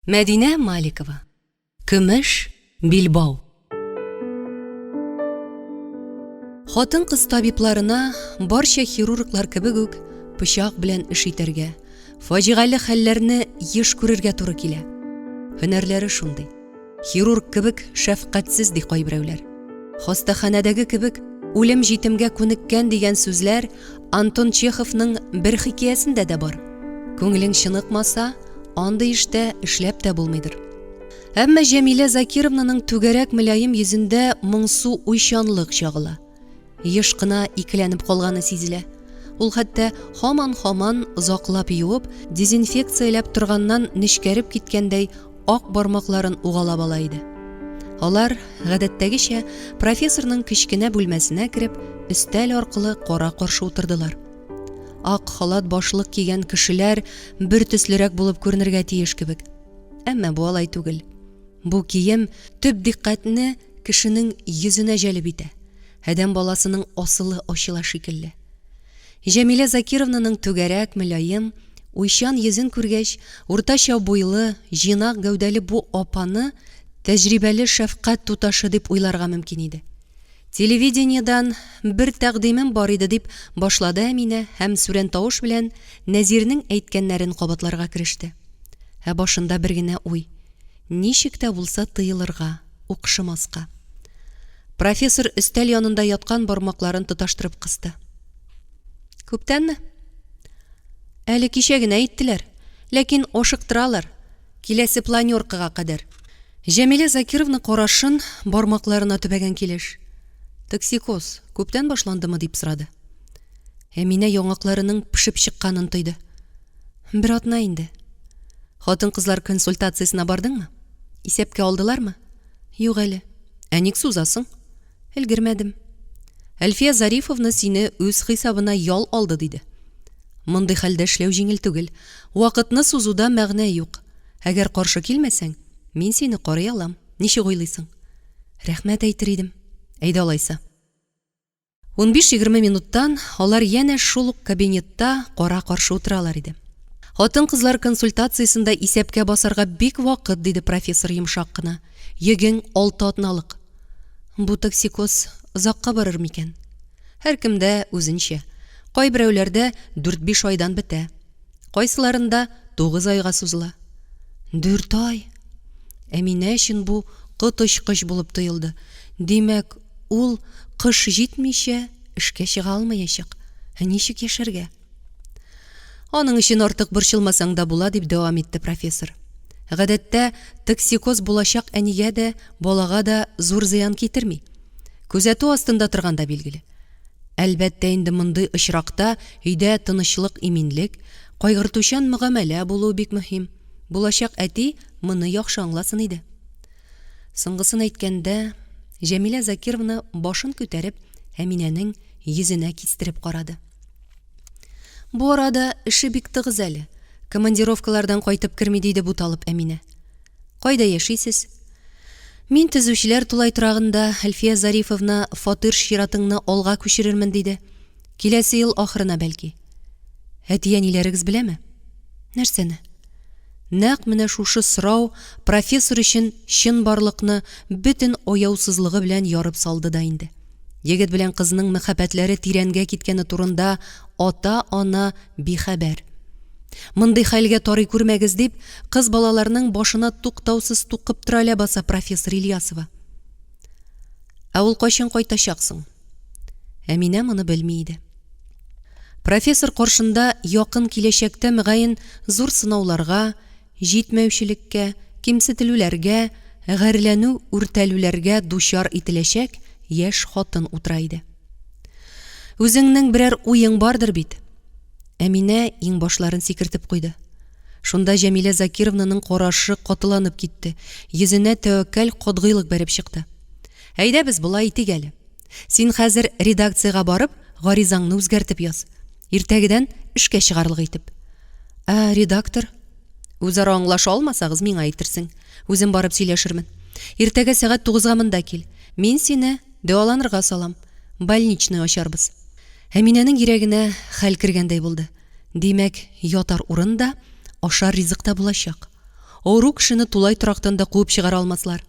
Мәдинә Маликова. Көмеш билбау. Хатын-кыз табибларына барча хирурглар кебек үк пычак белән эш итәргә, фаҗигале хәлләрне еш күрергә туры килә. Һөнәрләре шундый. Хирург кебек шәфкатьсез ди кайберәүләр. Хастаханәдәге кебек үлем-җитемгә күнеккән дигән сүзләр Антон Чеховның бер хикәясендә дә бар. Күңелең чыныкмаса, андый эштә эшләп тә булмыйдыр. Әмма Җәмилә Закировнаның түгәрәк мөлаем йөзендә моңсу уйчанлык чагыла. Еш кына икеләнеп калганы сизелә. Ул хәтта һаман-һаман озаклап юып, дезинфекцияләп торганнан нечкәреп киткәндәй ак бармакларын угалап ала иде. Алар, гадәттәгечә, профессорның кечкенә бүлмәсенә кереп, өстәл аркылы кара-каршы утырдылар. Ак халат башлык кигән кешеләр бер төслерәк булып күренергә тиеш кебек. Әмма бу алай түгел. Бу кием төп дикъкатьне кешенең йөзенә җәлеп итә, адәм баласының асылы ачыла шикелле. Җәмилә Закировнаның түгәрәк, мөлаем, уйчан йөзен күргәч, уртача буйлы, җыйнак гәүдәле бу апаны тәҗрибәле шәфкать туташы дип уйларга мөмкин иде. Телевидениедән бер тәкъдимем бар иде, дип башлады Әминә һәм сүрән тавыш белән Нәзирнең әйткәннәрен кабатларга кереште. Ә башында бер генә уй, ничек тә булса тыелырга, укшымаска. Профессор өстәл янында яткан бармакларын тоташтырып кысты. Күптәнме? Әле кичә генә әйттеләр. Ләкин ашыктыралар. Киләсе планеркага кадәр. Җәмилә Закировна карашын бармакларына төбәгән килеш. Токсикоз күптән башландымы дип сорады. Әминә яңакларының пешеп чыкканын тойды. Бер атна инде. Хатын-кызлар консультациясенә бардыңмы? Исәпкә алдылармы? Юк әле. Ә ник сузасың? Өлгермәдем. Әлфия Зарифовна сине үз хисабына ял алды, диде. Мондый хәлдә эшләү җиңел түгел. Вакытны сузуда мәгънә юк. Әгәр каршы килмәсәң, мин сине карый алам. Ничек уйлыйсың? Рәхмәт әйтер идем. Әйдә алайса. Унбиш-егерме минуттан алар янә шул ук кабинетта кара-каршы утыралар иде. Хатын-кызлар консультациясендә исәпкә басарга бик вакыт, диде профессор йомшак кына. Йөгең алты атналык. Бу токсикоз озакка барыр микән? Һәркемдә үзенчә. Кайберәүләрдә дүрт-биш айдан бетә. Кайсыларында тугыз айга сузыла. Дүрт ай! Әминә өчен бу коточкыч булып тоелды. Димәк, ул кыш җитмичә эшкә чыга алмаячак. Ә ничек яшәргә? Аның өчен артык борчылмасаң да була, дип дәвам итте профессор. Гадәттә, токсикоз булачак әнигә дә, балага да зур зыян китерми. Күзәтү астында торганда, билгеле. Әлбәттә инде мондый очракта өйдә тынычлык-иминлек, кайгыртучан мөгамәлә булуы бик мөһим. Булачак әти моны яхшы аңласын иде. Соңгысын әйткәндә, Җәмилә Закировна башын күтәреп, Әминәнең йөзенә кистереп карады. Бу арада эше бик тыгыз әле. Командировкалардан кайтып керми, диде буталып Әминә. Кайда яшисез? Мин төзүчеләр тулай торагында, Әлфия Зарифовна, фатир чиратыңны алга күчерермен, диде. Киләсе ел ахырына бәлки. Әти-әниләрегез беләме? Нәрсәне? Нәкъ менә шушы сорау профессор өчен чынбарлыкны бөтен аяусызлыгы белән ярып салды да инде. Егет белән кызның мәхәббәтләре тирәнгә киткәне турында ата-ана бихәбәр. Мондый хәлгә тарый күрмәгез дип, кыз балаларның башына туктаусыз тукып тора ләбаса профессор Ильясова. Ә ул кайчан кайтачак соң? Әминә моны белми иде. Профессор каршында якын киләчәктә мөгаен зур сынауларга, җитмәүчелеккә, кимсетелүләргә, гарьләнү-үртәлүләргә дучар ителәчәк яшь хатын утыра иде. Үзеңнең берәр уең бардыр бит? Әминә иңбашларын сикертеп куйды. Шунда Җәмилә Закировнаның карашы катыланып китте, йөзенә тәвәккәл катгыйлык бәреп чыкты. Әйдә без болай итик әле. Син хәзер редакциягә барып, гаризаңны үзгәртеп яз. Иртәгедән эшкә чыгарлык итеп. Ә редактор? Үзара аңлаша алмасагыз, миңа әйтерсең. Үзем барып сөйләшермен. Иртәгә сәгать тугызга монда кил. Мин сине дәваланырга салам. Больничный ачарбыз. Әминәнең йөрәгенә хәл кергәндәй булды. Димәк, ятар урын да, ашар ризык та булачак. Авыру кешене тулай торактан да куып чыгара алмаслар.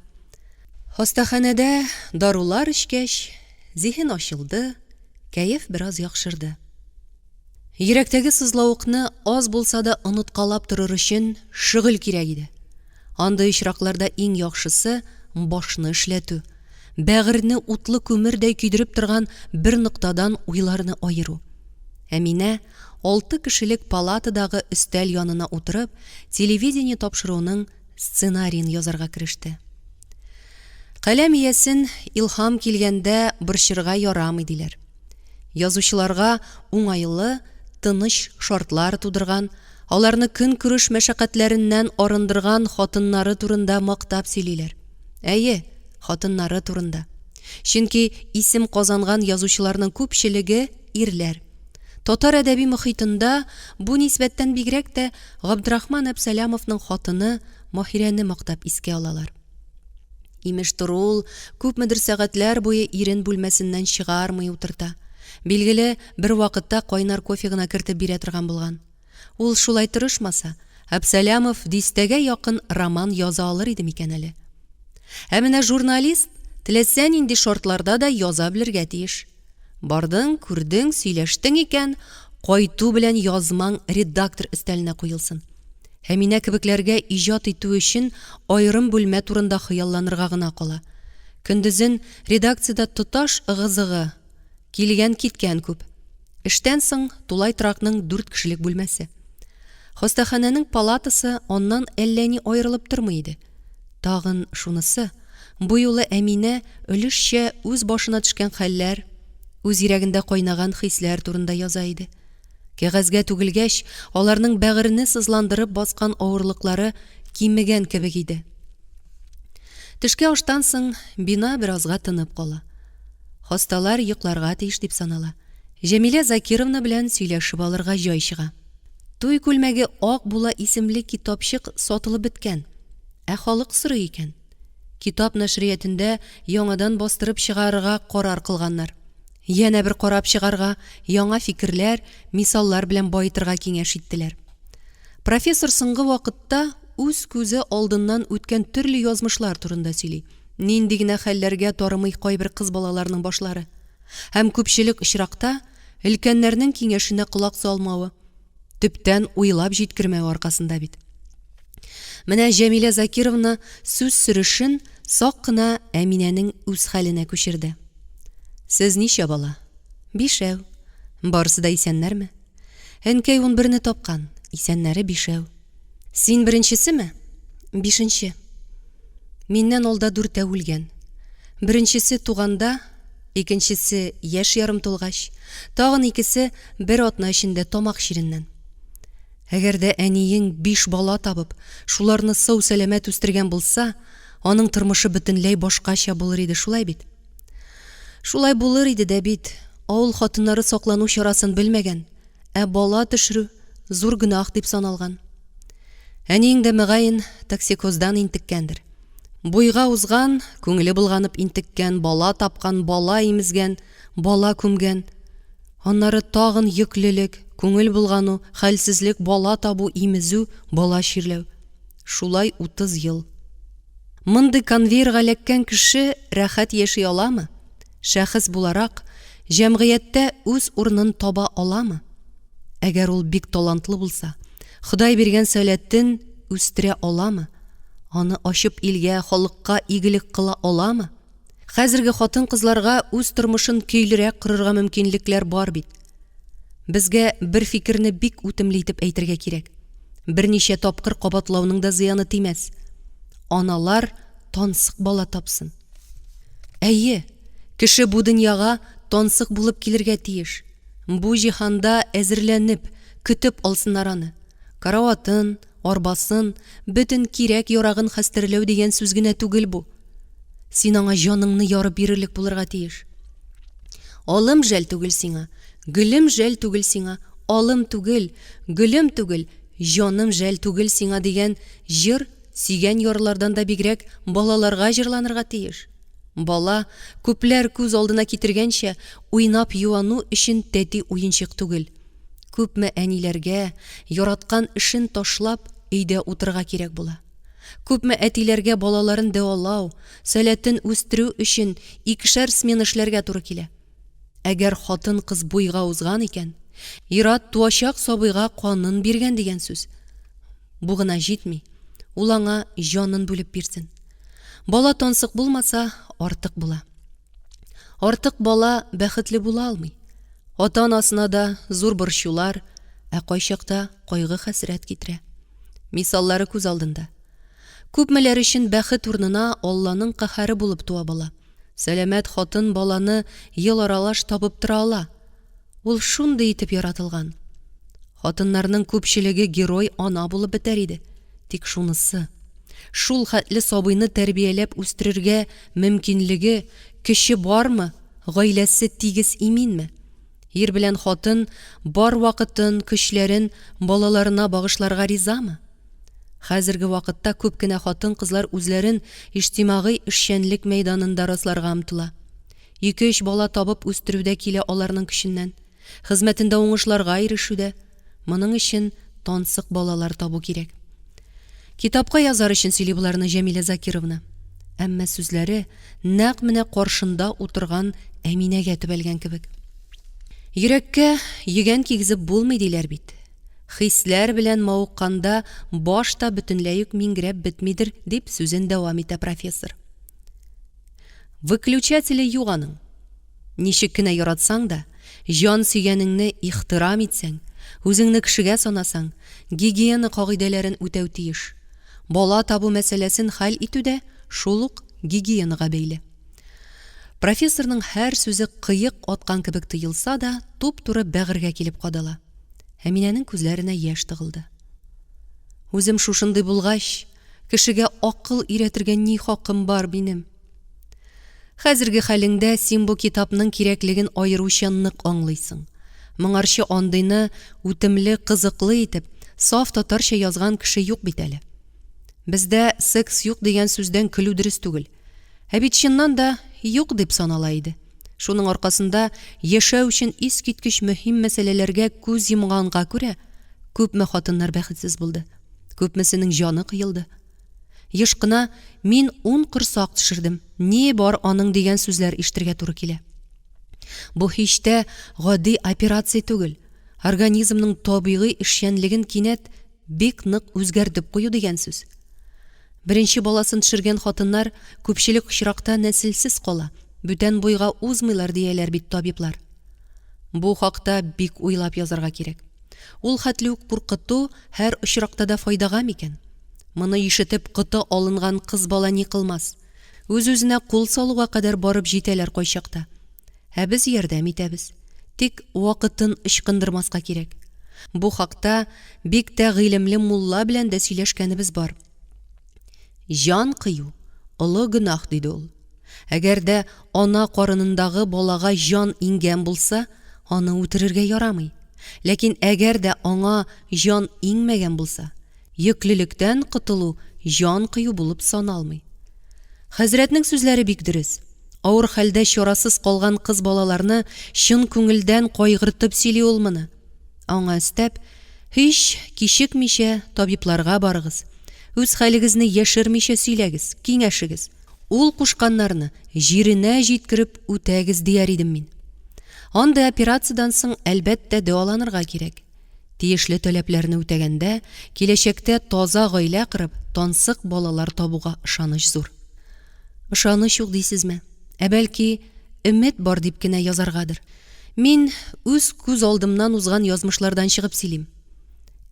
Хастаханәдә дарулар эчкәч, зиһен ачылды, кәеф бераз яхшырды. Йөрәктәге сызлавыкны аз булса да оныткалап торыр өчен шөгыль кирәк иде. Андый очракларда иң яхшысы башны эшләтү, бәгырьне утлы күмердәй көйдереп торган бер ноктадан уйларны аеру. Әминә, алты кешелек палатадагы өстәл янына утырып, телевидение тапшыруының сценариен язарга кереште. Каләм иясен илһам килгәндә борчырга ярамый, диләр. Язучыларга уңайлы, тыныч шартлар тудырган, аларны көнкүреш мәшәкатьләреннән арындырган хатыннары турында мактап сөйлиләр. Әйе, хатыннары турында. Чөнки исем казанган язучыларның күпчелеге ирләр. Татар әдәби мохитында бу нисбәттән бигрәк тә Габдрахман Әпсәләмовның хатыны Маһирәне мактап искә алалар. Имештер, ул күпмедер сәгатьләр буе ирен бүлмәсеннән чыгармый утырта. Билгеле, бервакытта кайнар кофе гына кертеп бирә торган булган. Ул шулай тырышмаса, Әпсәләмов дистәгә якын роман яза алыр иде микән әле? Ә менә журналист теләсә нинди шартларда да яза белергә тиеш. Бардың, күрдең, сөйләштең икән, кайту белән язмаң редактор өстәленә куелсын. Әминә кебекләргә иҗат итү өчен аерым бүлмә турында хыялланырга гына кала. Көндезен редакциядә тоташ ыгы-зыгы, килгән-киткән күп. Эштән соң тулай торакның дүрт кешелек бүлмәсе. Хастаханәнең палатасы аннан әллә ни аерылып тормый иде. Тагын шунысы, бу юлы Әминә өлешчә үз башына төшкән хәлләр, үз йөрәгендә кайнаган хисләр турында яза иде. Кәгазьгә түгелгәч, аларның бәгырьне сызландырып баскан авырлыклары кимегән кебек иде. Төшке аштан соң бина беразга тынып кала. Хасталар йокларга тиеш дип санала. Җәмилә Закировна белән сөйләшеп алырга җай чыга. Туй күлмәге ак була исемле китапчык сатылып беткән. Ә халык сорый икән. Китап нәшриятендә яңадан бастырып чыгарырга карар кылганнар. Янә бер карап чыгарга, яңа фикерләр, мисаллар белән баетырга киңәш иттеләр. Профессор соңгы вакытта үз күзе алдыннан үткән төрле язмышлар турында сөйли. Нинди генә хәлләргә тарымый кайбер кыз балаларның башлары. Һәм күпчелек очракта өлкәннәрнең киңәшенә колак салмавы, төптән уйлап җиткермәве аркасында бит. Менә Җәмилә Закировна сүз сөрешен сак кына Әминәнең үз хәленә күчерде. Сез ничә бала? Бишәү. Барысы да исәннәрме? Әнкәй унберне тапкан, исәннәре бишәү. Син беренчесеме? Бишенче. Миннән алда дүртәү үлгән. Беренчесе туганда, икенчесе яшь ярым тулгач, тагын икесе бер атна эчендә тамак чиреннән. Әгәр дә әниең биш бала табып, шуларны сау-сәламәт үстергән булса, аның тормышы бөтенләй башкача булыр иде, шулай бит? Шулай булыр иде дә бит, авыл хатыннары саклану чарасын белмәгән, ә бала төшерү зур гөнаһ дип саналган. Әниең дә, мөгаен, токсикоздан интеккәндер. Буйга узган, күңеле болганып интеккән, бала тапкан, бала имезгән, бала күмгән. Аннары тагын йөклелек, күңел болгану, хәлсезлек, бала табу, имезү, бала чирләү. Шулай 30 ел. Мондый конвейерга эләккән кеше рәхәт яши аламы? Шәхес буларак, җәмгыятьтә үз урынын таба аламы? Әгәр ул бик талантлы булса, Ходай биргән сәләтен үстерә аламы? Аны ачып илгә, халыкка игелек кыла аламы? Хәзерге хатын-кызларга үз тормышын көйлерәк корырга мөмкинлекләр бар бит. Безгә бер фикерне бик үтемле итеп әйтергә кирәк. Берничә тапкыр кабатлауның да зыяны тимәс. Аналар тансык бала тапсын. Әйе, кеше бу дөньяга тансык булып килергә тиеш. Бу җиһанда әзерләнеп, көтеп алсыннар аны. Караватын, арбасын, бөтен кирәк-ярагын хәстәрләү дигән сүз генә түгел бу. Син аңа җаныңны ярып бирерлек булырга тиеш. Алым жәл түгел сиңа, гөлем жәл түгел сиңа, алым түгел, гөлем түгел, җаным жәл түгел сиңа дигән җыр сөйгән ярлардан да бигрәк балаларга җырланырга тиеш. Бала, күпләр күз алдына китергәнчә, уйнап юану өчен тәти уенчык түгел. Күпме әниләргә, яраткан эшен ташлап, өйдә утырырга кирәк була. Күпме әтиләргә балаларын дәвалау, сәләтен үстерү өчен икешәр смена эшләргә туры килә. Әгәр хатын-кыз буйга узган икән, ир-ат туачак сабыйга канын биргән дигән сүз. Бу гына җитми, ул аңа җанын бүлеп бирсен. Бала тансык булмаса, артык була. Артык бала бәхетле була алмый. Ата-анасына да зур борчулар, ә кайчакта кайгы-хәсрәт китерә. Мисаллары күз алдында. Күпмеләр өчен бәхет урынына Алланың каһәре булып туа бала. Сәламәт хатын баланы ел аралаш табып тора ала. Ул шундый итеп яратылган. Хатыннарның күпчелеге герой ана булып бетәр иде. Тик шунысы, шул хәтле сабыйны тәрбияләп үстерергә мөмкинлеге, көче бармы, гаиләсе тигез иминме? Ир белән хатын бар вакытын, көчләрен балаларына багышларга ризамы? Хәзерге вакытта күп кенә хатын-кызлар үзләрен иҗтимагый эшчәнлек мәйданында расларга омтыла. Ике-өч бала табып үстерү дә килә аларның көченнән. Хезмәтендә уңышларга ирешү дә. Моның өчен тансык балалар табу кирәк. Китапка язар өчен сөйли боларны Җәмилә Закировна. Әмма сүзләре нәкъ менә каршында утырган Әминәгә төбәлгән кебек. Йөрәккә йөгән кигезеп булмый диләр бит. Хисләр белән мавыкканда баш та бөтенләй үк миңгерәп бетмидер, дип сүзен дәвам итә профессор. Выключателе юк аның. Ничек кенә яратсаң да, җан сөйгәнеңне ихтирам итсәң, үзеңне кешегә санасаң, гигиена кагыйдәләрен үтәү тиеш. Бала табу мәсьәләсен хәл итү дә шул ук гигиенага бәйле. Профессорның һәр сүзе кыек аткан кебек тоелса да, туп-туры бәгырьгә килеп кадала. Әминәнең күзләренә яшь тыгылды. Үзем шушындый булгач, кешегә акыл өйрәтергә ни хакым бар минем? Хәзерге хәлеңдә син бу китапның кирәклеген аеруча нык аңлыйсың. Моңарчы андыйны үтемле, кызыклы итеп, саф татарча язган кеше юк бит әле. Бездә секс юк дигән сүздән көлү дөрес түгел. Ә бит чыннан да юк дип санала иде. Шуның аркасында яшәү өчен искиткеч мөһим мәсьәләләргә күз йомганга күрә, күпме хатыннар бәхетсез булды, күпмесенең җаны кыелды. Еш кына мин ун корсак төшердем, ни бар аның дигән сүзләр ишетергә туры килә. Бу һич тә гади операция түгел, организмның табигый эшчәнлеген кинәт бик нык үзгәртеп кую дигән сүз. Беренче баласын төшергән хатыннар күпчелек очракта нәселсез кала, бүтән буйга узмыйлар дияләр бит табиблар. Бу хакта бик уйлап язарга кирәк. Ул хәтле үк куркыту һәр очракта да файдага микән? Моны ишетеп коты алынган кыз бала ни кылмас? Үз-үзенә кул салуга кадәр барып җитәләр кайчакта. Ә без ярдәм итәбез. Тик вакытын ычкындырмаска кирәк. Бу хакта бик тә гыйлемле мулла белән дә сөйләшкәнебез бар. Җан кыю, олы гөнаһ, диде ул. Әгәр дә ана карынындагы балага җан иңгән булса, аны үтерергә ярамый. Ләкин әгәр дә аңа җан иңмәгән булса, йөклелектән котылу җан кыю булып саналмый. Хәзрәтнең сүзләре бик дөрес. Авыр хәлдә чарасыз калган кыз балаларны чын күңелдән кайгыртып сөйли ул моны. Аңа өстәп, һич кичекмичә табибларга барыгыз, үз хәлегезне яшермичә сөйләгез, киңәшегез. Ул кушканнарны җиренә җиткереп үтәгез дияр идем мин. Андый операциядән соң, әлбәттә, дәваланырга кирәк. Тиешле таләпләрне үтәгәндә, киләчәктә таза гаилә корып, тансык балалар табуга ышаныч зур. Ышаныч юк дисезме? Ә бәлки, өмет бар дип кенә язаргадыр. Мин үз күз алдымнан узган язмышлардан чыгып сөйлим.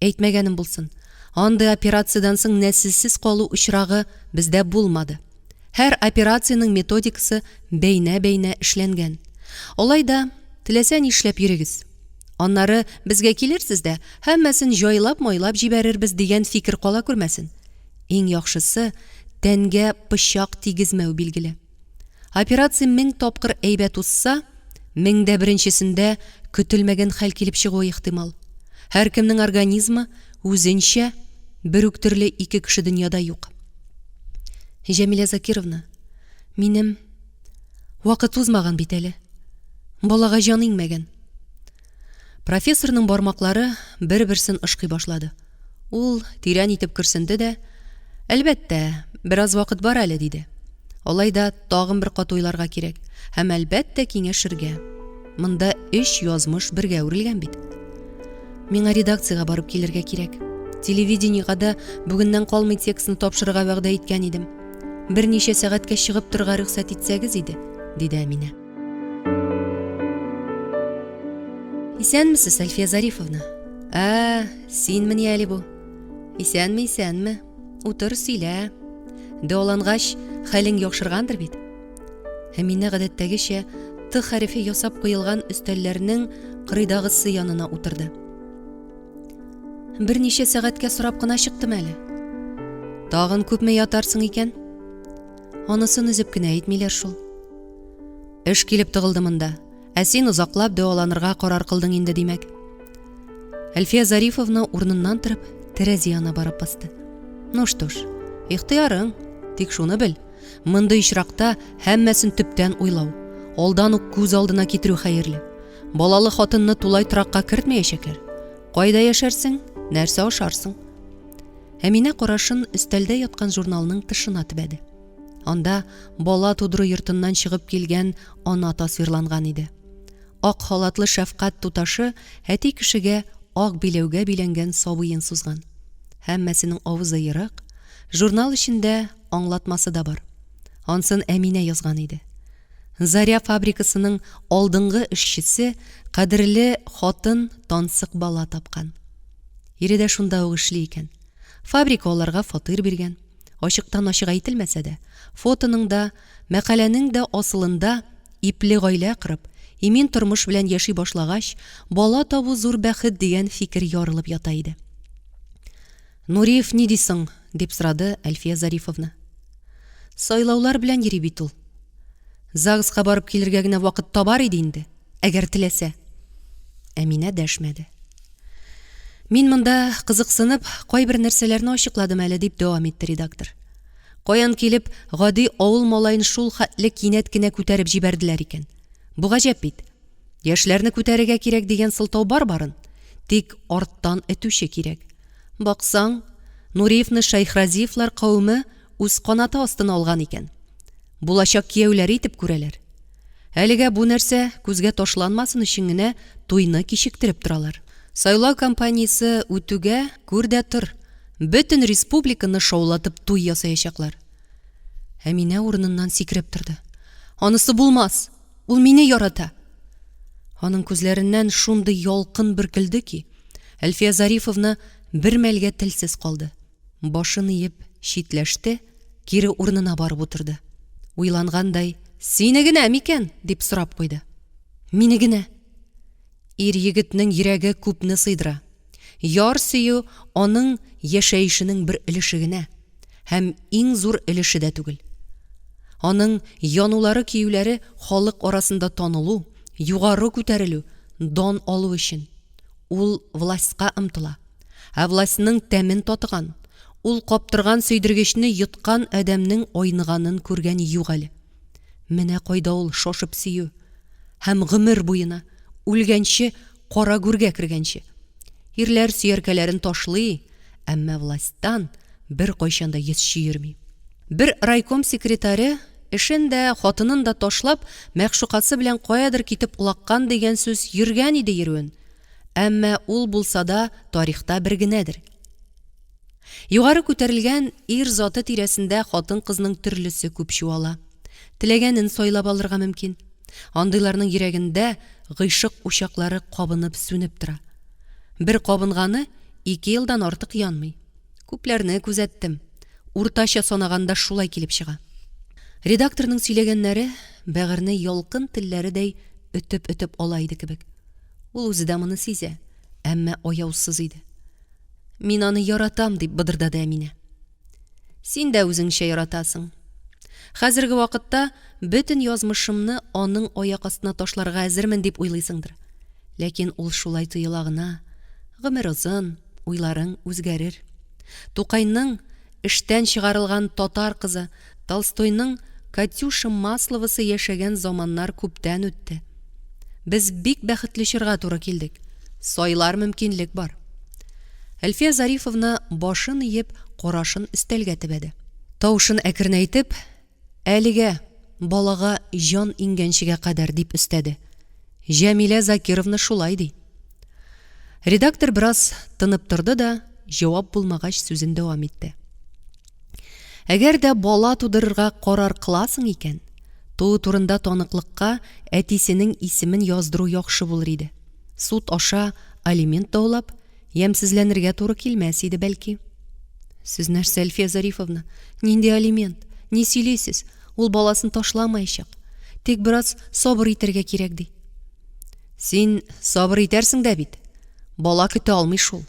Әйтмәгәнем булсын, андый операциядән соң нәселсез калу очрагы бездә булмады. Һәр операциянең методикасы бәйнә-бәйнә эшләнгән. Алай да, теләсә нишләп йөрегез. Аннары безгә килерсез дә, һәммәсен җайлап-майлап җибәрербез дигән фикер кала күрмәсен. Иң яхшысы, тәнгә пычак тигезмәү билгеле. Операция мең тапкыр әйбәт узса, мең дә беренчесендә көтелмәгән хәл килеп чыгуы ихтимал. Һәркемнең организмы үзенчә, бер үк төрле ике кеше дөньяда юк. Җәмилә Закировна, минем вакыт узмаган бит әле. Балага җан иңмәгән. Профессорның бармаклары бер-берсен ышкый башлады. Ул тирән итеп көрсенде дә. Әлбәттә, бераз вакыт бар әле, диде. Алай да тагын бер кат уйларга кирәк һәм, әлбәттә, киңәшергә. Монда өч язмыш бергә үрелгән бит. Миңа редакциягә барып килергә кирәк. Телевидениегә дә бүгеннән калмый текстны тапшырырга вәгъдә иткән идем. Берничә сәгатькә чыгып торырга рөхсәт итсәгез иде, диде Әминә. Исәнмесез, Әлфия Зарифовна. Ә, синмени әле бу? Исәнме, исәнме. Утыр, сөйлә. Дәвалангач, хәлең яхшыргандыр бит? Әминә гадәттәгечә Т хәрефе ясап куелган өстәлләрнең кырыйдагысы янына утырды. Берничә сәгатькә сорап кына чыктым әле. Тагын күпме ятарсың икән? Анысын өзеп кенә әйтмиләр шул. Эш килеп тыгылды монда. Ә син озаклап дәваланырга карар кылдың инде, димәк. Әлфия Зарифовна урыныннан торып, тәрәзә янына барып басты. Ну что ж, ихтыярың, тик шуны бел, мондый очракта һәммәсен төптән уйлау, алдан ук күз алдына китерү хәерле. Балалы хатынны тулай торакка кертмәячәкләр. Кайда яшәрсең, нәрсә ашарсың? Әминә карашын өстәлдә яткан журналның тышына төбәде. Анда бала тудыру йортыннан чыгып килгән ана тасвирланган иде. Ак халатлы шәфкать туташы әти кешегә ак биләүгә биләнгән сабыен сузган. Һәммәсенең авызы ерык, журнал эчендә аңлатмасы да бар. Ансын Әминә язган иде. Заря фабрикасының алдынгы эшчесе, кадерле хатын тансык бала тапкан. Ире дә шунда ук эшли икән. Фабрика аларга фатир биргән. Ачыктан-ачык әйтелмәсә дә, фотоның да, мәкаләнең дә асылында ипле гаилә корып, имин тормыш белән яши башлагач, бала табу зур бәхет дигән фикер ярылып ята иде. Нуриев ни ди соң? дип сорады Әлфия Зарифовна. Сайлаулар белән йөри бит ул. ЗАГСка барып килергә генә вакыт табар иде инде, әгәр теләсә. Әминә дәшмәде. Мин монда, кызыксынып, кайбер нәрсәләрне ачыкладым әле, дип дәвам итте редактор. Каян килеп, гади авыл малаен шул хәтле кинәт кенә күтәреп җибәрделәр икән? Бу гаҗәп бит. Яшьләрне күтәрергә кирәк дигән сылтау бар барын, тик арттан этүче кирәк. Баксаң, Нуриевны Шәйхразиевлар кавеме үз канаты астына алган икән. Булачак кияүләре итеп күрәләр. Әлегә бу нәрсә күзгә ташланмасын өчен генә туйны кичектереп торалар. Сайлау кампаниясе үтүгә, күр дә тор, бөтен республиканы шаулатып туй ясаячаклар. Әминә урыныннан сикереп торды. Анысы булмас! Ул мине ярата! Аның күзләреннән шундый ялкын бөркелде ки, Әлфия Зарифовна бер мәлгә телсез калды. Башын иеп, читләште, кире урынына барып утырды. Уйлангандай, Сине генә микән? дип сорап куйды. Мине генә. Ир-егетнең йөрәге күпне сыйдыра. Яр сөю аның яшәешенең бер өлеше генә һәм иң зур өлеше дә түгел. Аның янулары-көюләре халык арасында танылу, югары күтәрелү, дан алу өчен. Ул властька омтыла. Ә властьның тәмен татыган, ул каптырган сөйдергечне йоткан адәмнең айныганын күргән юк әле. Менә кайда ул шашып сөю! Һәм гомер буена, үлгәнче, кара гүргә кергәнче. Ирләр сөяркәләрен ташлый, әмма властьтан беркайчан да йөз чөерми. Бер райком секретаре, эшен дә, хатынын да ташлап, мәгъшукасы белән каядыр китеп олаккан дигән сүз йөргән иде йөрүен, әмма ул булса да тарихта бер генәдер. Югары күтәрелгән ир заты тирәсендә хатын-кызның төрлесе күп чуала. Теләгәнен сайлап алырга мөмкин. Андыйларның йөрәгендә гыйшык учаклары кабынып сүнеп тора. Бер кабынганы ике елдан артык янмый. Күпләрне күзәттем. Уртача санаганда шулай килеп чыга. Редакторның сөйләгәннәре бәгырьне ялкын телләредәй өтеп-өтеп ала иде кебек. Ул үзе дә моны сизә, әмма аяусыз иде. Мин аны яратам, дип быдырдады Әминә. Син дә үзеңчә яратасың. Хәзерге вакытта бөтен язмышымны аның аяк астына ташларга әзермен дип уйлыйсыңдыр. Ләкин ул шулай тоела гына. Гомер озын, уйларың үзгәрер. Тукайның Эштән чыгарылган татар кызы, Толстойның Катюша Масловасы яшәгән заманнар күптән үтте. Без бик бәхетле чорга туры килдек. Сайлар мөмкинлек бар. Әлфия Зарифовна башын иеп, карашын өстәлгә төбәде. Тавышын әкренәйтеп, Әлегә, балага җан иңгәнчегә кадәр, дип өстәде. Җәмилә Закировна шулай ди. Редактор бераз тынып торды да, җавап булмагач сүзен дәвам итте. Әгәр дә бала тудырырга карар кыласың икән, туу турында таныклыкка әтисенең исемен яздыру яхшы булыр иде. Суд аша алимент даулап, ямьсезләнергә туры килмәс иде, бәлки. Сез нәрсә, Әлфия Зарифовна? Нинди алимент? Ни сөйлисез? Ул баласын ташламаячак. Тик бераз сабыр итәргә кирәк, ди. Син сабыр итәрсең дә бит. Бала көтә алмый шул.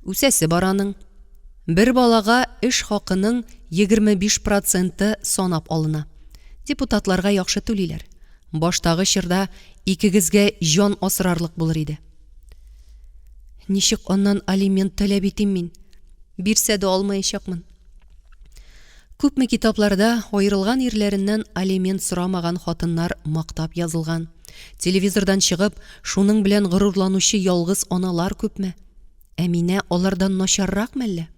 Үсәсе бар аның. Бер балага эш хакының 25 проценты санап алына. Депутатларга яхшы түлиләр. Баштагы чорда икегезгә җан асрарлык булыр иде. Ничек аннан алимент таләп итим мин? Бирсә дә алмаячакмын. Күпме китапларда аерылган ирләреннән алимент сорамаган хатыннар мактап язылган. Телевизордан чыгып, шуның белән горурланучы ялгыз аналар күпме? Әминә алардан начаррак мәллә?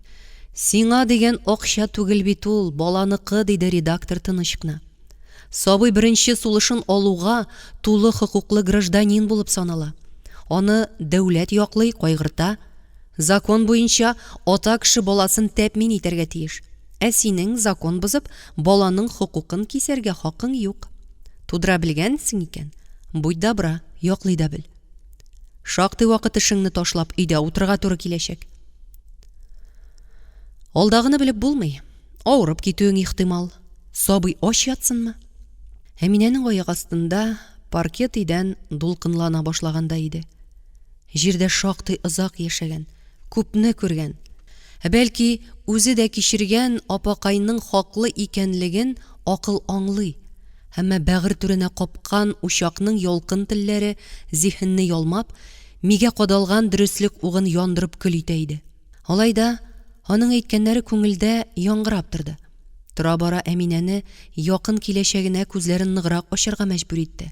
Сиңа дигән акча түгел бит ул, баланыкы, диде редактор тыныч кына. Сабый беренче сулышын алуга тулы хокуклы гражданин булып санала. Аны дәүләт яклый, кайгырта. Закон буенча, ата кеше баласын тәэмин итәргә тиеш. Ә синең, закон бозып, баланың хокукын кисәргә хакың юк. Тудыра белгәнсең икән, будь добра, яклый да бел. Шактый вакыт эшеңне ташлап өйдә утырырга туры киләчәк. Алдагыны белеп булмый. Авырып китүең ихтимал. Сабый ач ятсынмы? Әминәнең аяк астында паркет идән дулкынлана башлагандай иде. Җирдә шактый озак яшәгән, күпне күргән, ә бәлки, үзе дә кичергән апакайның хаклы икәнлеген акыл аңлый, әмма бәгырь түренә капкан учакның ялкын телләре зиһенне ялмап, мигә кадалган дөреслек угын яндырып көл итә иде. Алай да, аның әйткәннәре күңелдә яңгырап торды. Тора-бара Әминәне якын киләчәгенә күзләрен ныграк ачарга мәҗбүр итте.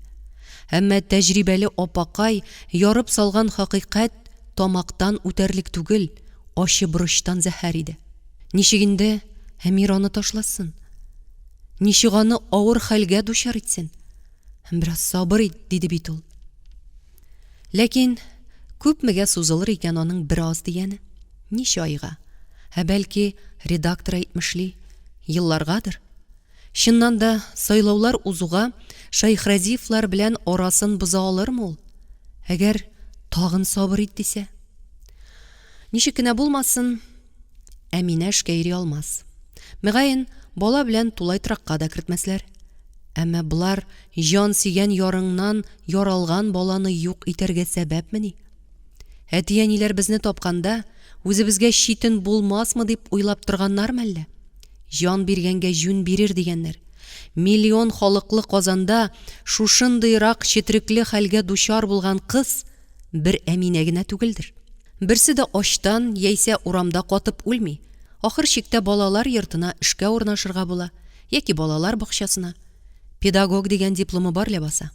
Әмма тәҗрибәле апакай ярып салган хакыйкать тамактан үтәрлек түгел, ачы борычтан зәһәр иде. Ничек инде Әмир аны ташласын? Ничек аны авыр хәлгә дучар итсен? Бераз сабыр ит, диде бит ул. Ләкин күпмегә сузылыр икән аның бераз дигәне? Ничә айга? Ә бәлки, редактор әйтмешли, елларгадыр? Чыннан да, сайлаулар узуга Шәйхразиевлар белән арасын боза алырмы ул? Әгәр тагын сабыр ит дисә? Ничек кенә булмасын, Әминә эшкә йөри алмас. Мөгаен, бала белән тулай торакка да кертмәсләр. Әмма болар җан сөйгән ярыңнан яралган баланы юк итәргә сәбәпмени? Әти-әниләр безне тапканда, үзебезгә читен булмасмы дип уйлап торганнармы әллә? Җан биргәнгә җүн бирер дигәннәр. Миллион халыклы Казанда шушындыйрак четрекле хәлгә дучар булган кыз бер Әминә генә түгелдер. Берсе дә ачтан яисә урамда катып үлми. Ахыр чиктә балалар йортына эшкә урнашырга була яки балалар бакчасына. Педагог дигән дипломы бар ләбаса.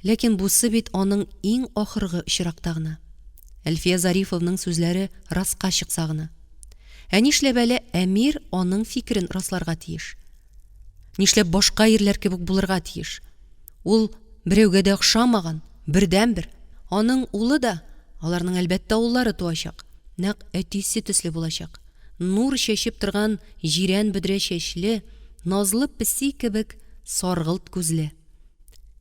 Ләкин бусы бит аның иң ахыргы очракта гына. Әлфия Зарифовның сүзләре раска чыкса гына. Ә нишләп әле Әмир аның фикерен расларга тиеш? Нишләп башка ирләр кебек булырга тиеш? Ул берәүгә дә охшамаган, бердәнбер. Аның улы да, аларның әлбәттә уллары туачак, нәкъ әтисе төсле булачак. Нур чәчеп торган җирән бөдрә чәчле, назлы песи кебек саргылт күзле.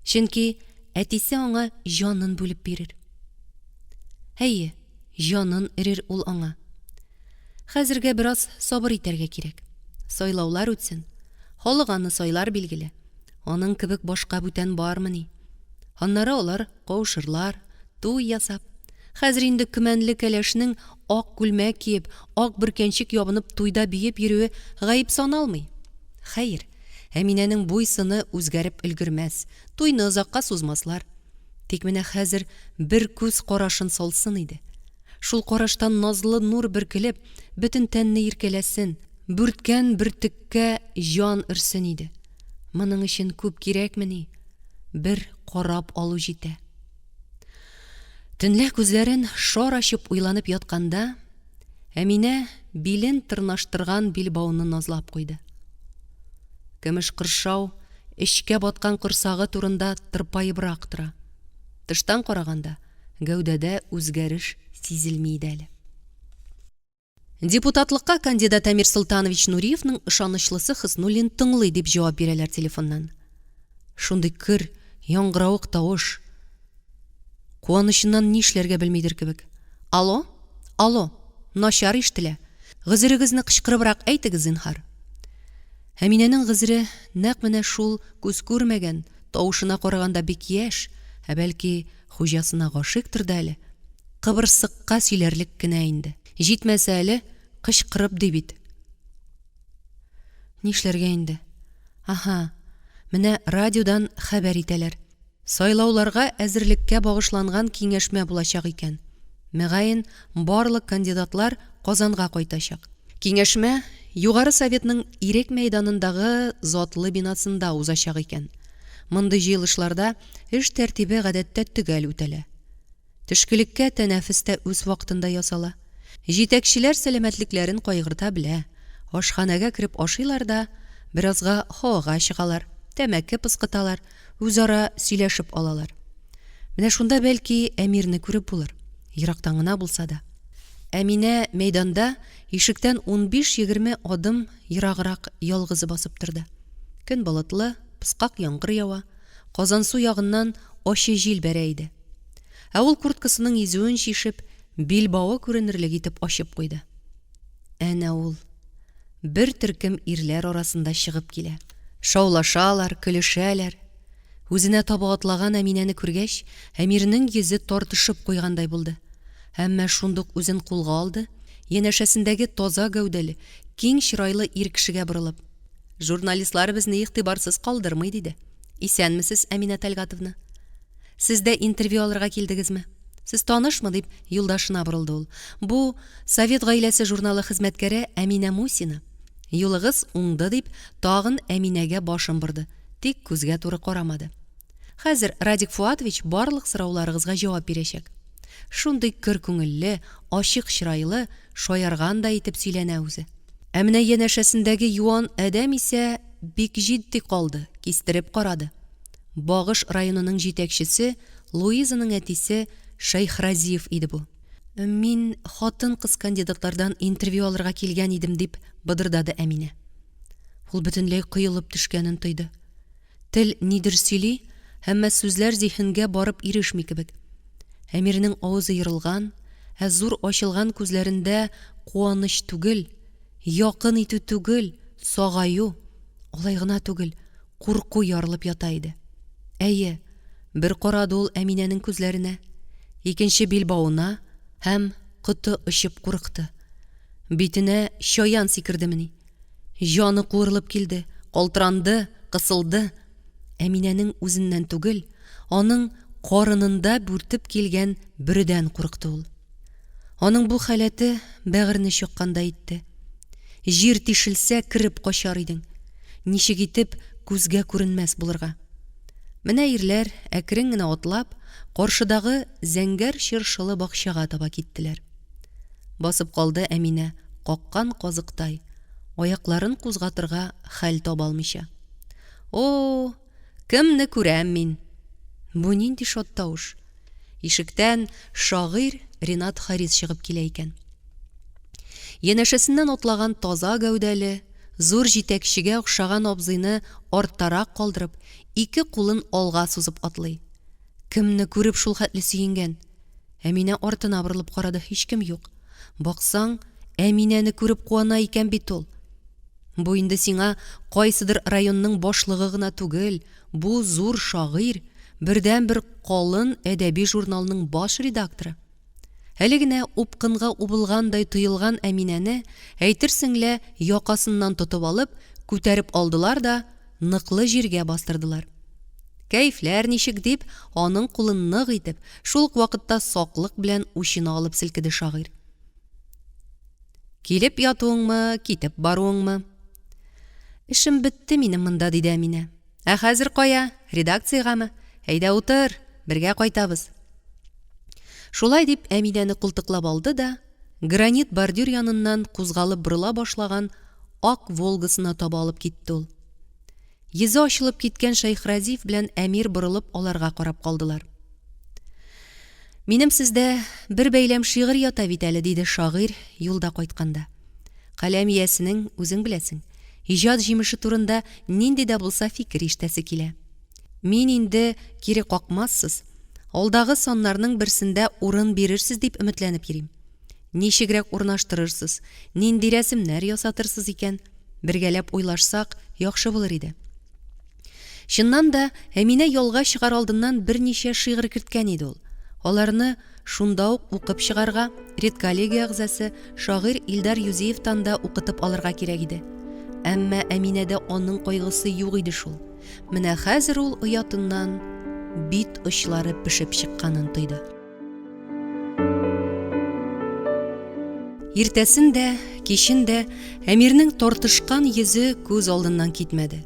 Чөнки әтисе аңа җанын бүлеп бирер. Әйе, җанын өрер ул аңа. Хәзергә бераз сабыр итәргә кирәк. Сайлаулар үтсен. Халык аны сайлар, билгеле. Аның кебек башка бүтән бармыни? Аннары алар кавышырлар, туй ясап. Хәзер инде көмәнле кәләшнең ак күлмәк киеп, ак бөркәнчек ябынып туйда биеп йөрүе гаеп саналмый. Хәер, Әминәнең буй-сыны үзгәреп өлгермәс, туйны озакка сузмаслар. Тик менә хәзер бер күз карашын салсын иде. Шул караштан назлы нур бөркелеп, бөтен тәнне иркәләсен, бүрткән бөртеккә җан өрсен иде. Моның өчен күп кирәкмени? Бер карап алу җитә. Төнлә күзләрен шар ачып уйланып ятканда, Әминә билен тырнаштырган билбауны назлап куйды. Көмеш кыршау эчкә баткан корсагы турында тырпаебрак тора. Тыштан караганда, гәүдәдә үзгәреш сизелми иде әле. Депутатлыкка кандидат Әмир Солтанович Нуриевның ышанычлысы Хөснуллин тыңлый, дип җавап бирәләр телефоннан. Шундый көр, яңгыравык тавыш. Куанычыннан нишләргә белмидер кебек. Алло? Алло! Начар ишетелә. Гозерегезне кычкырыбрак әйтегез, зинһар. Әминәнең гозере нәкъ менә шул күз күрмәгән, тавышына караганда бик яшь, ә бәлки, хуҗасына гашыйктыр да әле. Кыбырсыкка сөйләрлек кенә инде. Җитмәсә әле, кычкырып ди бит. Нишләргә инде? Аһа, менә радиодан хәбәр итәләр. Сайлауларга әзерлеккә багышланган киңәшмә булачак икән. Мөгаен, барлык кандидатлар Казанга кайтачак. Киңәшмә Югары Советның Ирек мәйданындагы затлы бинасында узачак икән. Мондый җыелышларда эш тәртибе гадәттә төгәл үтәлә. Төшкелеккә тәнәфес тә үз вакытында ясала. Җитәкчеләр сәламәтлекләрен кайгырта белә. Ашханәгә кереп ашыйлар да, беразга һавага чыгалар, тәмәке пыскыталар, үзара сөйләшеп алалар. Менә шунда, бәлки, Әмирне күреп булыр. Ерактан гына булса да. Әминә мәйданда ишектән унбиш-егерме адым ераграк ялгызы басып торды. Көн болытлы, пыскак яңгыр ява. Казансу ягыннан ачы җил бәрә иде. Ә ул курткасының изүен чишеп, билбавы күренерлек итеп ачып куйды. Әнә ул, бер төркем ирләр арасында чыгып килә. Шаулашалар, көлешәләр. Үзенә таба атлаган Әминәне күргәч, Әмирнең йөзе тартышып куйгандай булды. Әмма шундук үзен кулга алды, янәшәсендәге таза гәүдәле, киң чырайлы ир кешегә борылып. Журналистлар безне игътибарсыз калдырмый, диде. Исәнмесез, Әминә Тәлгатовна. Сез дә интервью алырга килдегезме? Сез танышмы? дип, юлдашына борылды ул. Бу, Совет гаиләсе журналы хезмәткәре Әминә Мусина. Юлыгыз уңды, дип, тагын Әминәгә башын борды, тик күзгә туры карамады. Хәзер Радик Фоатович барлык сорауларыгызга җавап бирәчәк. Шундый көр күңелле, ачык чырайлы, шаяргандай итеп сөйләнә үзе. Ә менә янәшәсендәге юан адәм исә бик җитди калды, кистереп карады. Багыш районының җитәкчесе Луизаның әтисе Шәйхразиев иде бу. Мин хатын-кыз кандидатлардан интервью алырга килгән идем, дип быдырдады Әминә. Ул бөтенләй коелып төшкәнен тойды. Тел нидер сөйли, әмма сүзләр зиһенгә барып ирешми кебек. Әмирнең авызы ерылган, ә зур ачылган күзләрендә куаныч түгел, якын итү түгел, сагаю, алай гына түгел, курку ярылып ята иде. Әйе, бер карады ул Әминәнең күзләренә, икенче билбавына һәм коты очып курыкты. Битенә чаян сикердемени? Җаны куырылып килде, калтыранды, кысылды. Әминәнең үзеннән түгел, аның карынында бүртеп килгән бөредән курыкты ул. Аның бу халәте бәгырьне чаккандай итте. Җир тишелсә, кереп качар идең. Ничек итеп күзгә күренмәс булырга? Менә ирләр, әкрен генә атлап, каршыдагы зәңгәр чыршылы бакчага таба киттеләр. Басып калды Әминә, каккан казыктай, аякларын кузгатырга хәл таба алмыйча. О, кемне күрәм мин! Бу нинди шат тавыш? Ишектән шагыйрь Ренат Харис чыгып килә икән. Янәшәсеннән атлаган таза гәүдәле, зур җитәкчегә охшаган абзыйны арттарак калдырып, ике кулын алга сузып атлый. Кемне күреп шул хәтле сөенгән? Әминә артына борылып карады, һичкем юк. Баксаң, Әминәне күреп куана икән бит ул. Бу инде сиңа кайсыдыр районның башлыгы гына түгел, бу зур шагыйрь, бердәнбер калын әдәби журналның баш редакторы. Әле генә упкынга убылгандай тоелган Әминәне, әйтерсең лә, якасыннан тотып алып, күтәреп алдылар да, ныклы җиргә бастырдылар. Кәефләр ничек, дип, аның кулын нык итеп, шул ук вакытта саклык белән учына алып селкеде шагыйрь. Килеп ятуыңмы, китеп баруыңмы? Эшем бетте минем монда, диде Әминә. Ә хәзер кая? Редакциягәме? Әйдә утыр, бергә кайтабыз. Шулай дип Әминәне култыклап алды да, гранит бордюр яныннан кузгалып борыла башлаган ак Волгасына таба алып китте ул. Йөзе ачылып киткән Шәйхразиев белән Әмир борылып аларга карап калдылар. Минем сездә бер бәйләм шигырь ята бит әле, диде шагыйрь юлда кайтканда. Каләм иясенең, үзең беләсең, иҗат җимеше турында нинди дә булса фикер ишетәсе килә. Мин инде кире какмассыз, алдагы саннарның берсендә урын бирерсез дип өметләнеп йөрим. Ничегрәк урнаштырырсыз, нинди рәсемнәр ясатырсыз икән? Бергәләп уйлашсак, яхшы булыр иде. Чыннан да, Әминә ялга чыгар алдыннан берничә шигырь керткән иде ул. Аларны шунда ук укып чыгарга, редколлегия әгъзасы, шагыйрь Илдар Юзиевтан да укытып алырга кирәк иде. Әмма Әминәдә аның кайгысы юк иде шул. Менә хәзер ул оятыннан бит очлары пешеп чыкканын тойды. Иртәсен дә, кичен дә Әмирнең тартышкан йөзе күз алдыннан китмәде.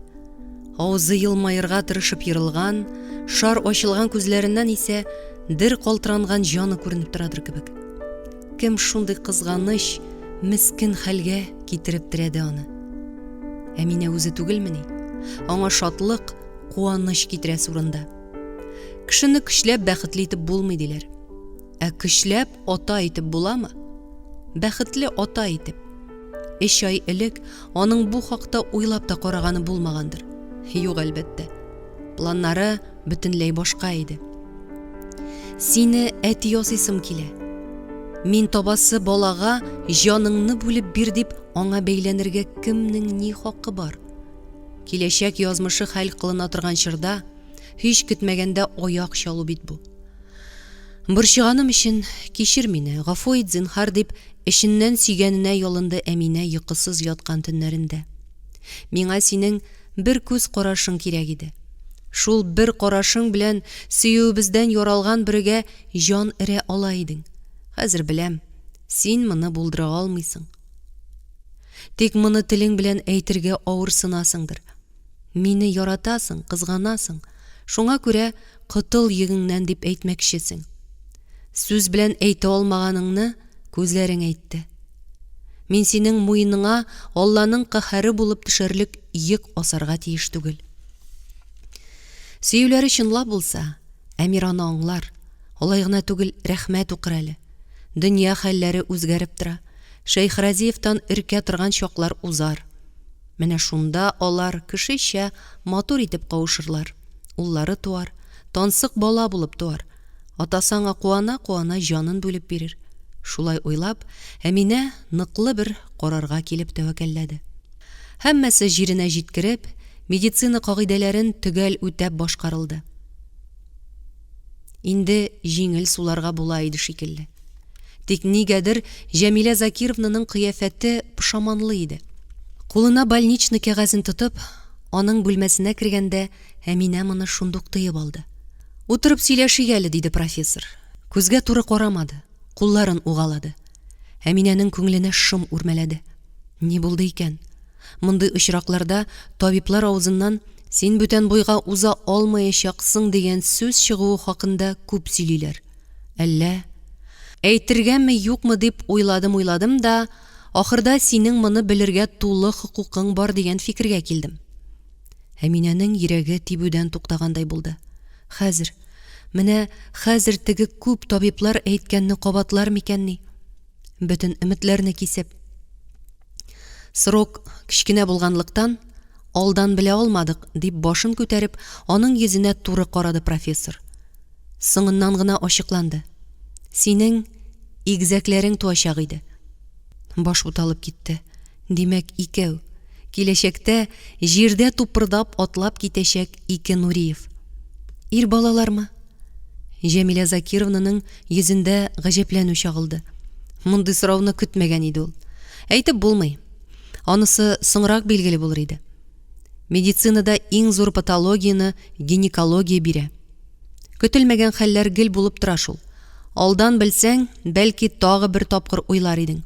Авызы елмаерга тырышып ерылган, шар ачылган күзләреннән исә дер калтыранган җаны күренеп торадыр кебек. Кем шундый кызганыч, мескен хәлгә китереп терәде аны? Әминә үзе түгелмени? Аңа шатлык, куаныч китерәсе урында. Кешене көчләп бәхетле итеп булмый диләр. Ә көчләп ата итеп буламы? Бәхетле ата итеп. Өч ай элек аның бу хакта уйлап та караганы булмагандыр. Юк, әлбәттә. Планнары бөтенләй башка иде. Сине әти ясыйсым килә. Мин табасы балага җаныңны бүлеп бир дип аңа бәйләнергә кемнең ни хакы бар? Киләчәк язмышы хәл кылына торган чорда һич көтмәгәндә аяк чалу бит бу. Борчыганым өчен кичер мине, гафу ит, зинһар, дип, эченнән сөйгәненә ялынды Әминә йокысыз яткан төннәрендә. Миңа синең бер күз карашың кирәк иде. Шул бер карашың белән сөюебездән яралган бөрегә җан өрә ала идең. Хәзер беләм, син моны булдыра алмыйсың. Тик моны телең белән әйтергә авырсынасыңдыр. Мине яратасың, кызганасың, шуңа күрә котыл йөгеңнән дип әйтмәкчесең. Сүз белән әйтә алмаганыңны күзләрең әйтте. Мин синең муеныңа Алланың каһәре булып төшәрлек йөк асарга тиеш түгел. Сөюләре чынлап булса, Әмир аны аңлар, алай гына түгел, рәхмәт укыр әле. Дөнья хәлләре үзгәреп тора. Шәйхразиевтан өркә торган чаклар узар. Менә шунда алар кешечә матур итеп кавышырлар. Уллары туар, тансык бала булып туар. Атасы аңа куана-куана җанын бүлеп бирер. Шулай уйлап, Әминә ныклы бер карарга килеп тәвәккәлләде. Һәммәсе җиренә җиткереп, медицина кагыйдәләрен төгәл үтәп башкарылды. Инде җиңел суларга була иде шикелле. Тик нигәдер Җәмилә Закировнаның кыяфәте пошаманлы иде. Кулына больничный кәгазен тотып, аның бүлмәсенә кергәндә Әминә моны шундук тоеп алды. Утырып сөйләшик әле, диде профессор. Күзгә туры карамады, кулларын угалады. Әминәнең күңеленә шом үрмәләде. Ни булды икән? Мондый очракларда табиблар авызыннан син бүтән буйга уза алмаячаксың дигән сүз чыгуы хакында күп сөйлиләр. Әллә? Әйтергәме, юкмы дип уйладым-уйладым да, ахырда синең моны белергә тулы хокукың бар дигән фикергә килдем. Әминәнең йөрәге тибүдән туктагандай булды. Хәзер, менә хәзер теге күп табиблар әйткәнне кабатлар микәнни? Бөтен өметләрне кисеп. Срок кечкенә булганлыктан, алдан белә алмадык, дип башын күтәреп, аның йөзенә туры карады профессор. Соңыннан гына ачыкланды. Синең игезәкләрең туачак иде. Баш буталып китте. Димәк, икәү. Киләчәктә җирдә тупырдап атлап китәчәк ике Нуриев. Ир балалармы? Җәмилә Закировнаның йөзендә гаҗәпләнү чагылды. Мондый сорауны көтмәгән иде ул. Әйтеп булмый. Анысы соңрак билгеле булыр иде. Медицинада иң зур патологияне гинекология бирә. Көтелмәгән хәлләр гел булып тора шул. Алдан белсәң, бәлки тагы бер тапкыр уйлар идең.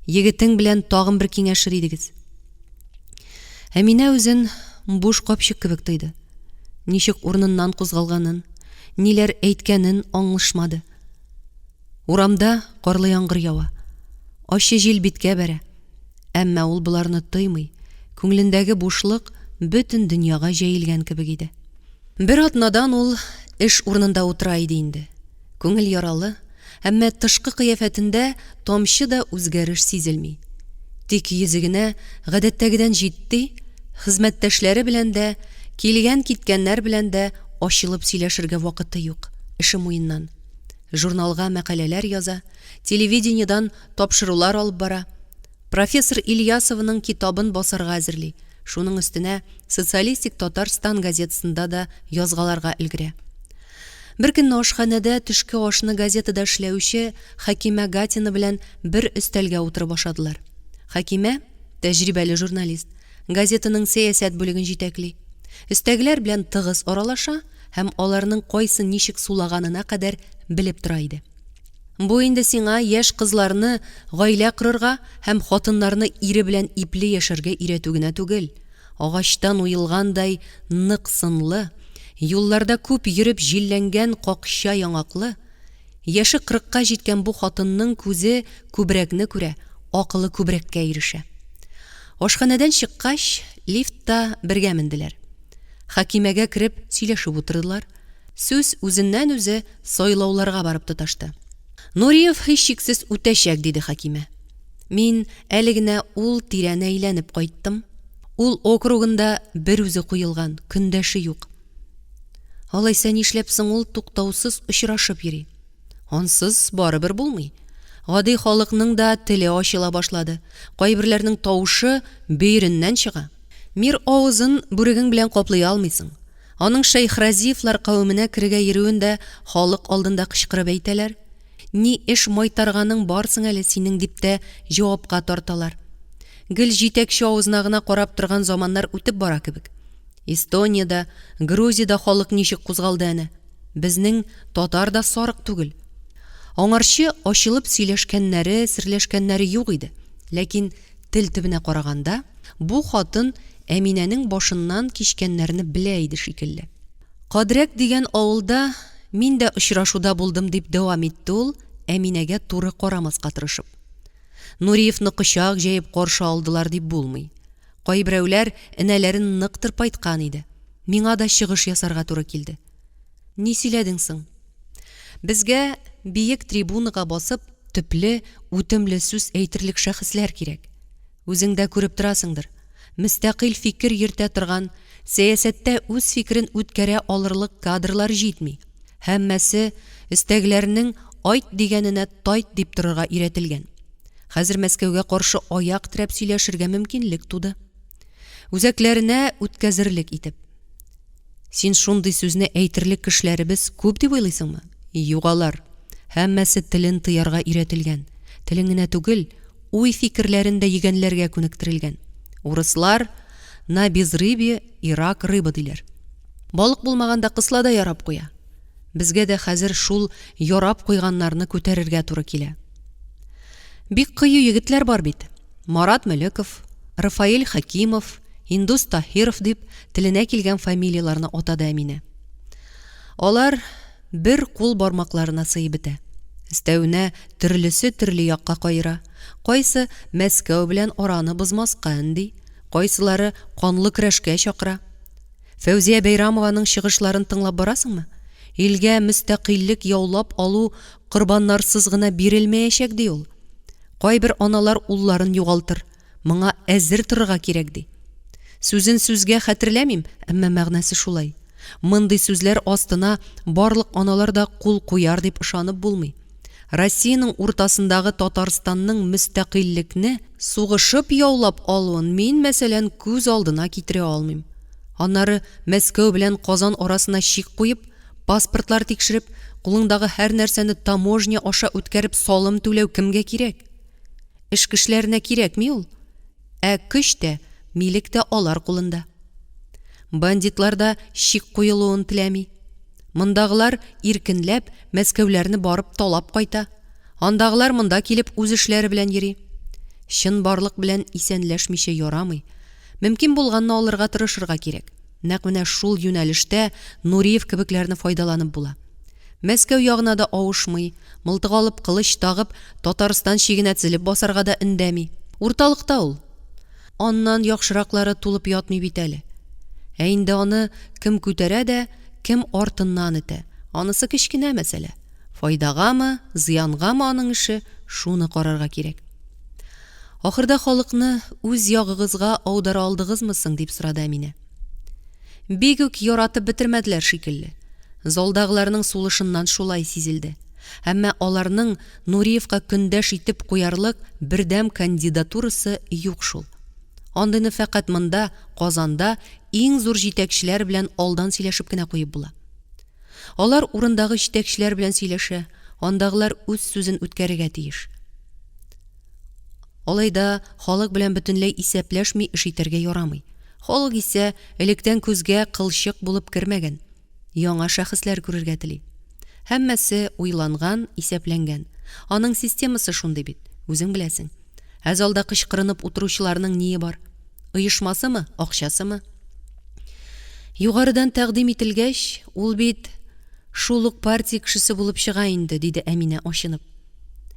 Егетең белән тагын бер киңәшер идегез. Әминә үзен буш капчык кебек тойды. Ничек урыныннан кузгалганын, ниләр әйткәнен аңлышмады. Урамда карлы яңгыр ява. Ачы җил биткә бәрә. Әмма ул боларны тоймый, күңелендәге бушлык бөтен дөньяга җәелгән кебек иде. Бер атнадан ул эш урынында утыра иде инде. Күңел яралы, әмма тышкы кыяфәтендә тамчы да үзгәреш сизелми. Тик йөзе генә гадәттәгедән җитди, хезмәттәшләре белән дә, килгән-киткәннәр белән дә ачылып сөйләшергә вакыты юк, эше муеннан. Журналга мәкаләләр яза, телевидениедан тапшырулар алып бара. Профессор Ильясованың китабын басарга әзерли, шуның өстенә Социалистик Татарстан газетасында да язгаларга өлгерә. Беркөнне ашханәдә төшке ашны газетада эшләүче Хәкимә Гатина белән бер өстәлгә утырып ашадылар. Хәкимә, тәҗрибәле журналист, газетаның сәясәт бүлеген җитәкли. Өстәгеләр белән тыгыз аралаша һәм аларның кайсы ничек сулаганына кадәр белеп тора иде. Бу инде сиңа яшь кызларны гаилә корырга һәм хатыннарны ире белән ипле яшәргә өйрәтү генә түгел. Агачтан уелгандай нык сынлы, юлларда күп йөреп җилләнгән какча яңаклы, яше кырыкка җиткән бу хатынның күзе күбрәкне күрә, акылы күбрәккә ирешә. Ашханәдән чыккач, лифтта бергә менделәр. Хакимәгә кереп сөйләшеп утырдылар. Сүз үзеннән-үзе сайлауларга барып тоташты. Нуриев һичшиксез үтәчәк, диде Хакимә. Мин әле генә ул тирәне әйләнеп кайттым. Ул округында бер үзе куелган, көндәше юк. Алайса нишләп соң ул туктаусыз очрашып йөри? Ансыз барыбер булмый. Гади халыкның да теле ачыла башлады. Кайберләрнең тавышы бөереннән чыга. Мир авызын бүрегең белән каплый алмыйсың. Аның Шәйхразиевлар кавеменә керергә йөрүен дә халык алдында кычкырып әйтәләр. Ни эш майтарганың бар соң әле синең дип тә җавапка тарталар. Гел җитәкче авызына гына карап торган заманнар үтеп бара кебек. Эстониядә, Грузиядә халык ничек кузгалды әнә. Безнең татар да сарык түгел. Аңарчы ачылып сөйләшкәннәре, серләшкәннәре юк иде. Ләкин тел төбенә караганда, бу хатын Әминәнең башыннан кичкәннәрне белә иде шикелле. Кадрәк дигән авылда мин дә очрашуда булдым, дип дәвам итте ул, Әминәгә туры карамаска тырышып. Нуриевны кочак җәеп каршы алдылар дип булмый. Кайберәүләр энәләрен нык тырпайткан иде. Миңа да чыгыш ясарга туры килде. Ни сөйләдең соң? Безгә биек трибунага басып, төпле, үтемле сүз әйтерлек шәхесләр кирәк. Үзең дә күреп торасыңдыр, мөстәкыйль фикер йөртә торган, сәясәттә үз фикерен үткәрә алырлык кадрлар җитми. Һәммәсе өстәгеләрнең айт дигәненә тайт дип торырга өйрәтелгән. Хәзер Мәскәүгә каршы аяк терәп сөйләшергә мөмкинлек туды. Үзәкләренә үткәзерлек итеп. Син шундый сүзне әйтерлек кешеләребез күп дип уйлыйсыңмы? Юк алар. Һәммәсе телен тыярга өйрәтелгән. Телен генә түгел, уй-фикерләрен дә йөгәнләргә күнектерелгән. Урыслар, На безрыбье и рак рыба, диләр. Балык булмаганда кысла да ярап куя. Безгә дә хәзер шул ярап куйганнарны күтәрергә туры килә. Бик кыю егетләр бар бит. Марат Мөлеков, Рафаэль Хәкимов, Индус Таһиров дип теленә килгән фамилияләрне атады Әминә. Алар бер кул бармакларына сыеп бетә. Өстәвенә төрлесе төрле якка каера. Кайсы Мәскәү белән араны бозмаска өнди, кайсылары канлы көрәшкә чакыра. Фәүзия Бәйрамованың чыгышларын тыңлап барасыңмы? Илгә мөстәкыйльлек яулап алу корбаннарсыз гына бирелмәячәк, ди ул. Кайбер аналар улларын югалтыр, моңа әзер торырга кирәк, ди. Сүзен сүзгә хәтерләмим, әмма мәгънәсе шулай. Мондый сүзләр астына барлык аналар да кул куяр дип ышанып булмый. Россиянең уртасындагы Татарстанның мөстәкыйльлекне сугышып яулап алуын мин, мәсәлән, күз алдына китерә алмыйм. Аннары Мәскәү белән Казан арасына чик куеп, паспортлар тикшереп, кулыңдагы һәр нәрсәне таможня аша үткәреп салым түләү кемгә кирәк? Эш кешеләренә кирәкми ул. Ә көч тә, милек тә алар кулында. Бандитлар да чик куелуын теләми. Мондагылар иркенләп Мәскәүләрне барып талап кайта. Андагылар монда килеп үз эшләре белән йөри. Чынбарлык белән исәнләшмичә ярамый. Мөмкин булганны алырга тырышырга кирәк. Нәкъ менә шул юнәлештә Нуриев кебекләрне файдаланып була. Мәскәү ягына да авышмый, мылтык алып, кылыч тагып, Татарстан чигенә тезелеп басарга да өндәми. Урталыкта ул. Аннан яхшыраклары тулып ятмый бит әле. Ә инде аны кем күтәрә дә, кем артыннан этә, анысы кечкенә мәсьәлә. Файдагамы, зыянгамы аның эше, шуны карарга кирәк. Ахырда халыкны үз ягыгызга аудара алдыгызмы соң, дип сорады Әминә. Бик үк яратып бетермәделәр шикелле. Залдагыларның сулышыннан шулай сизелде. Әмма аларның Нуриевка көндәш итеп куярлык бердәм кандидатурасы юк шул. Андыйны фәкать монда, Казанда, иң зур җитәкчеләр белән алдан сөйләшеп кенә куеп була. Алар урындагы җитәкчеләр белән сөйләшә, андагылар үз сүзен үткәрергә тиеш. Алай да халык белән бөтенләй исәпләшми эш итәргә ярамый. Халык исә электән күзгә кылчык булып кермәгән, яңа шәхесләр күрергә тели. Һәммәсе уйланган, исәпләнгән. Аның системасы шундый бит, үзең беләсең. Ә залда кычкырынып утыручыларның ние бар? Оешмасымы, акчасымы? Югарыдан тәкъдим ителгәч, ул бит шул ук партия кешесе булып чыга инде, диде Әминә ачынып.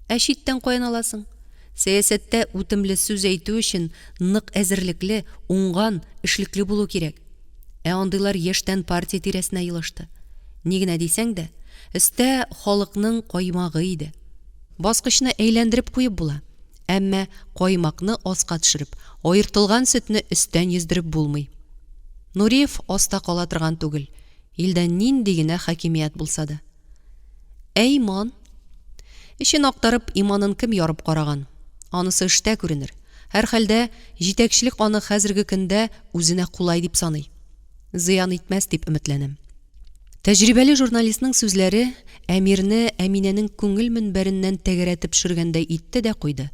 Ә читтән каян аласың? Сәясәттә үтемле сүз әйтү өчен нык әзерлекле, уңган, эшлекле булу кирәк. Ә андыйлар яшьтән партия тирәсенә елышты. Ни генә дисәң дә, өстә халыкның каймагы иде. Баскычны әйләндереп куеп була, әмма каймакны аска төшереп, аертылган сөтне өстән йөздереп булмый. Нуриев аста кала торган түгел, илдә нинди генә хакимият булса да. Ә иман? Эчен актарып, иманын кем ярып караган? Анысы эштә күренер. Һәрхәлдә, җитәкчелек аны хәзерге көндә үзенә кулай дип саный. Зыян итмәс дип өметләнәм. Тәҗрибәле журналистның сүзләре Әмирне Әминәнең күңел мөнбәреннән тәгәрәтеп төшергәндәй итте дә куйды.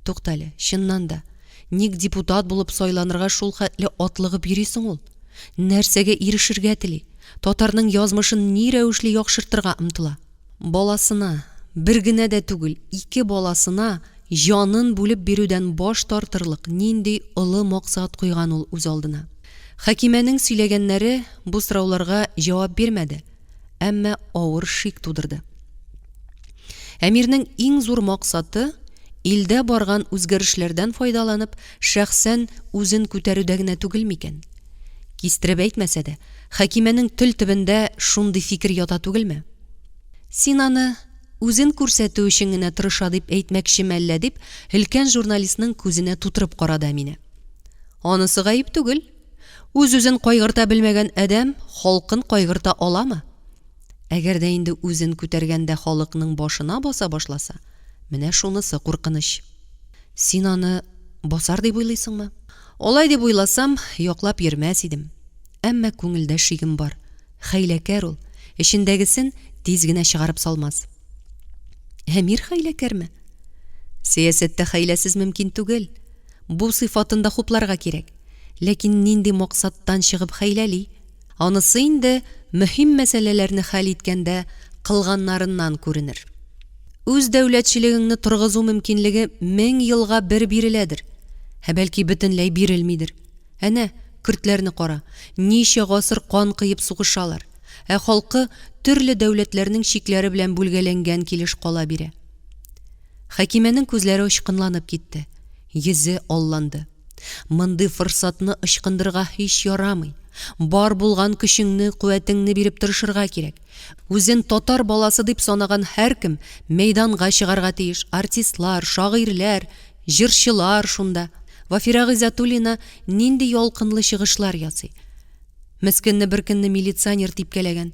Туктале, чыннан да, ник депутат булып сайланырга шул хәтле атлыгып йөри соң ул? Нәрсәгә ирешергә тели? Татарның язмышын ни рәвешле яхшыртырга омтыла? Баласына, бер генә дә түгел, ике баласына җанын бүлеп бирүдән баш тартырлык нинди олы максат куйган ул үз алдына? Хәкимәнең сөйләгәннәре бу сорауларга җавап бирмәде, әмма авыр шик тудырды. Әмирнең иң зур максаты, илдә барган үзгәрешләрдән файдаланып, шәхсән үзен күтәрүдә генә түгел микән? Кистереп әйтмәсә дә, Хәкимәнең тел төбендә шундый фикер ята түгелме? Син аны үзен күрсәтү өчен генә тырыша дип әйтмәкчеме әллә дип, өлкән журналистның күзенә тутырып карады Әминә. Анысы гаеп түгел. Үз-үзен кайгырта белмәгән адәм халкын кайгырта аламы? Әгәр дә инде үзен күтәргәндә халыкның башына баса башласа, менә шунысы куркыныч. Син аны басар дип уйлыйсыңмы? Алай дип уйласам, яклап йөрмәс идем. Әмма күңелдә шигем бар. Хәйләкәр ул, эчендәгесен тиз генә чыгарып салмас. Әмир хәйләкәрме? Сәясәттә хәйләсез мөмкин түгел. Бу сыйфатын да хупларга кирәк. Ләкин нинди максаттан чыгып хәйләли? Анысы инде мөһим мәсьәләләрне хәл иткәндә кылганнарыннан күренер. Үз дәүләтчелегеңне торгызу мөмкинлеге 1000 елга бер биреләдер. Ә бәлки бөтенләй бирелмидер. Әнә, көрдләрне кара, ничә гасыр кан кыеп сугышалар, ә халкы төрле дәүләтләрнең чикләре белән бүлгәләнгән килеш кала бирә. Хәкимәнең күзләре очкынланып китте, йөзе алланды. Мондый форсатны ычкындырырга һич ярамый. Бар булган көчеңне, куәтеңне биреп тырышырга кирәк. Үзен татар баласы дип санаган һәркем мәйданга чыгарга тиеш, артистлар, шагыйрьләр, җырчылар шунда. Вафирә Гыйззәтуллина нинди ялкынлы чыгышлар ясый. Мескенне беркөнне милиционер типкәләгән.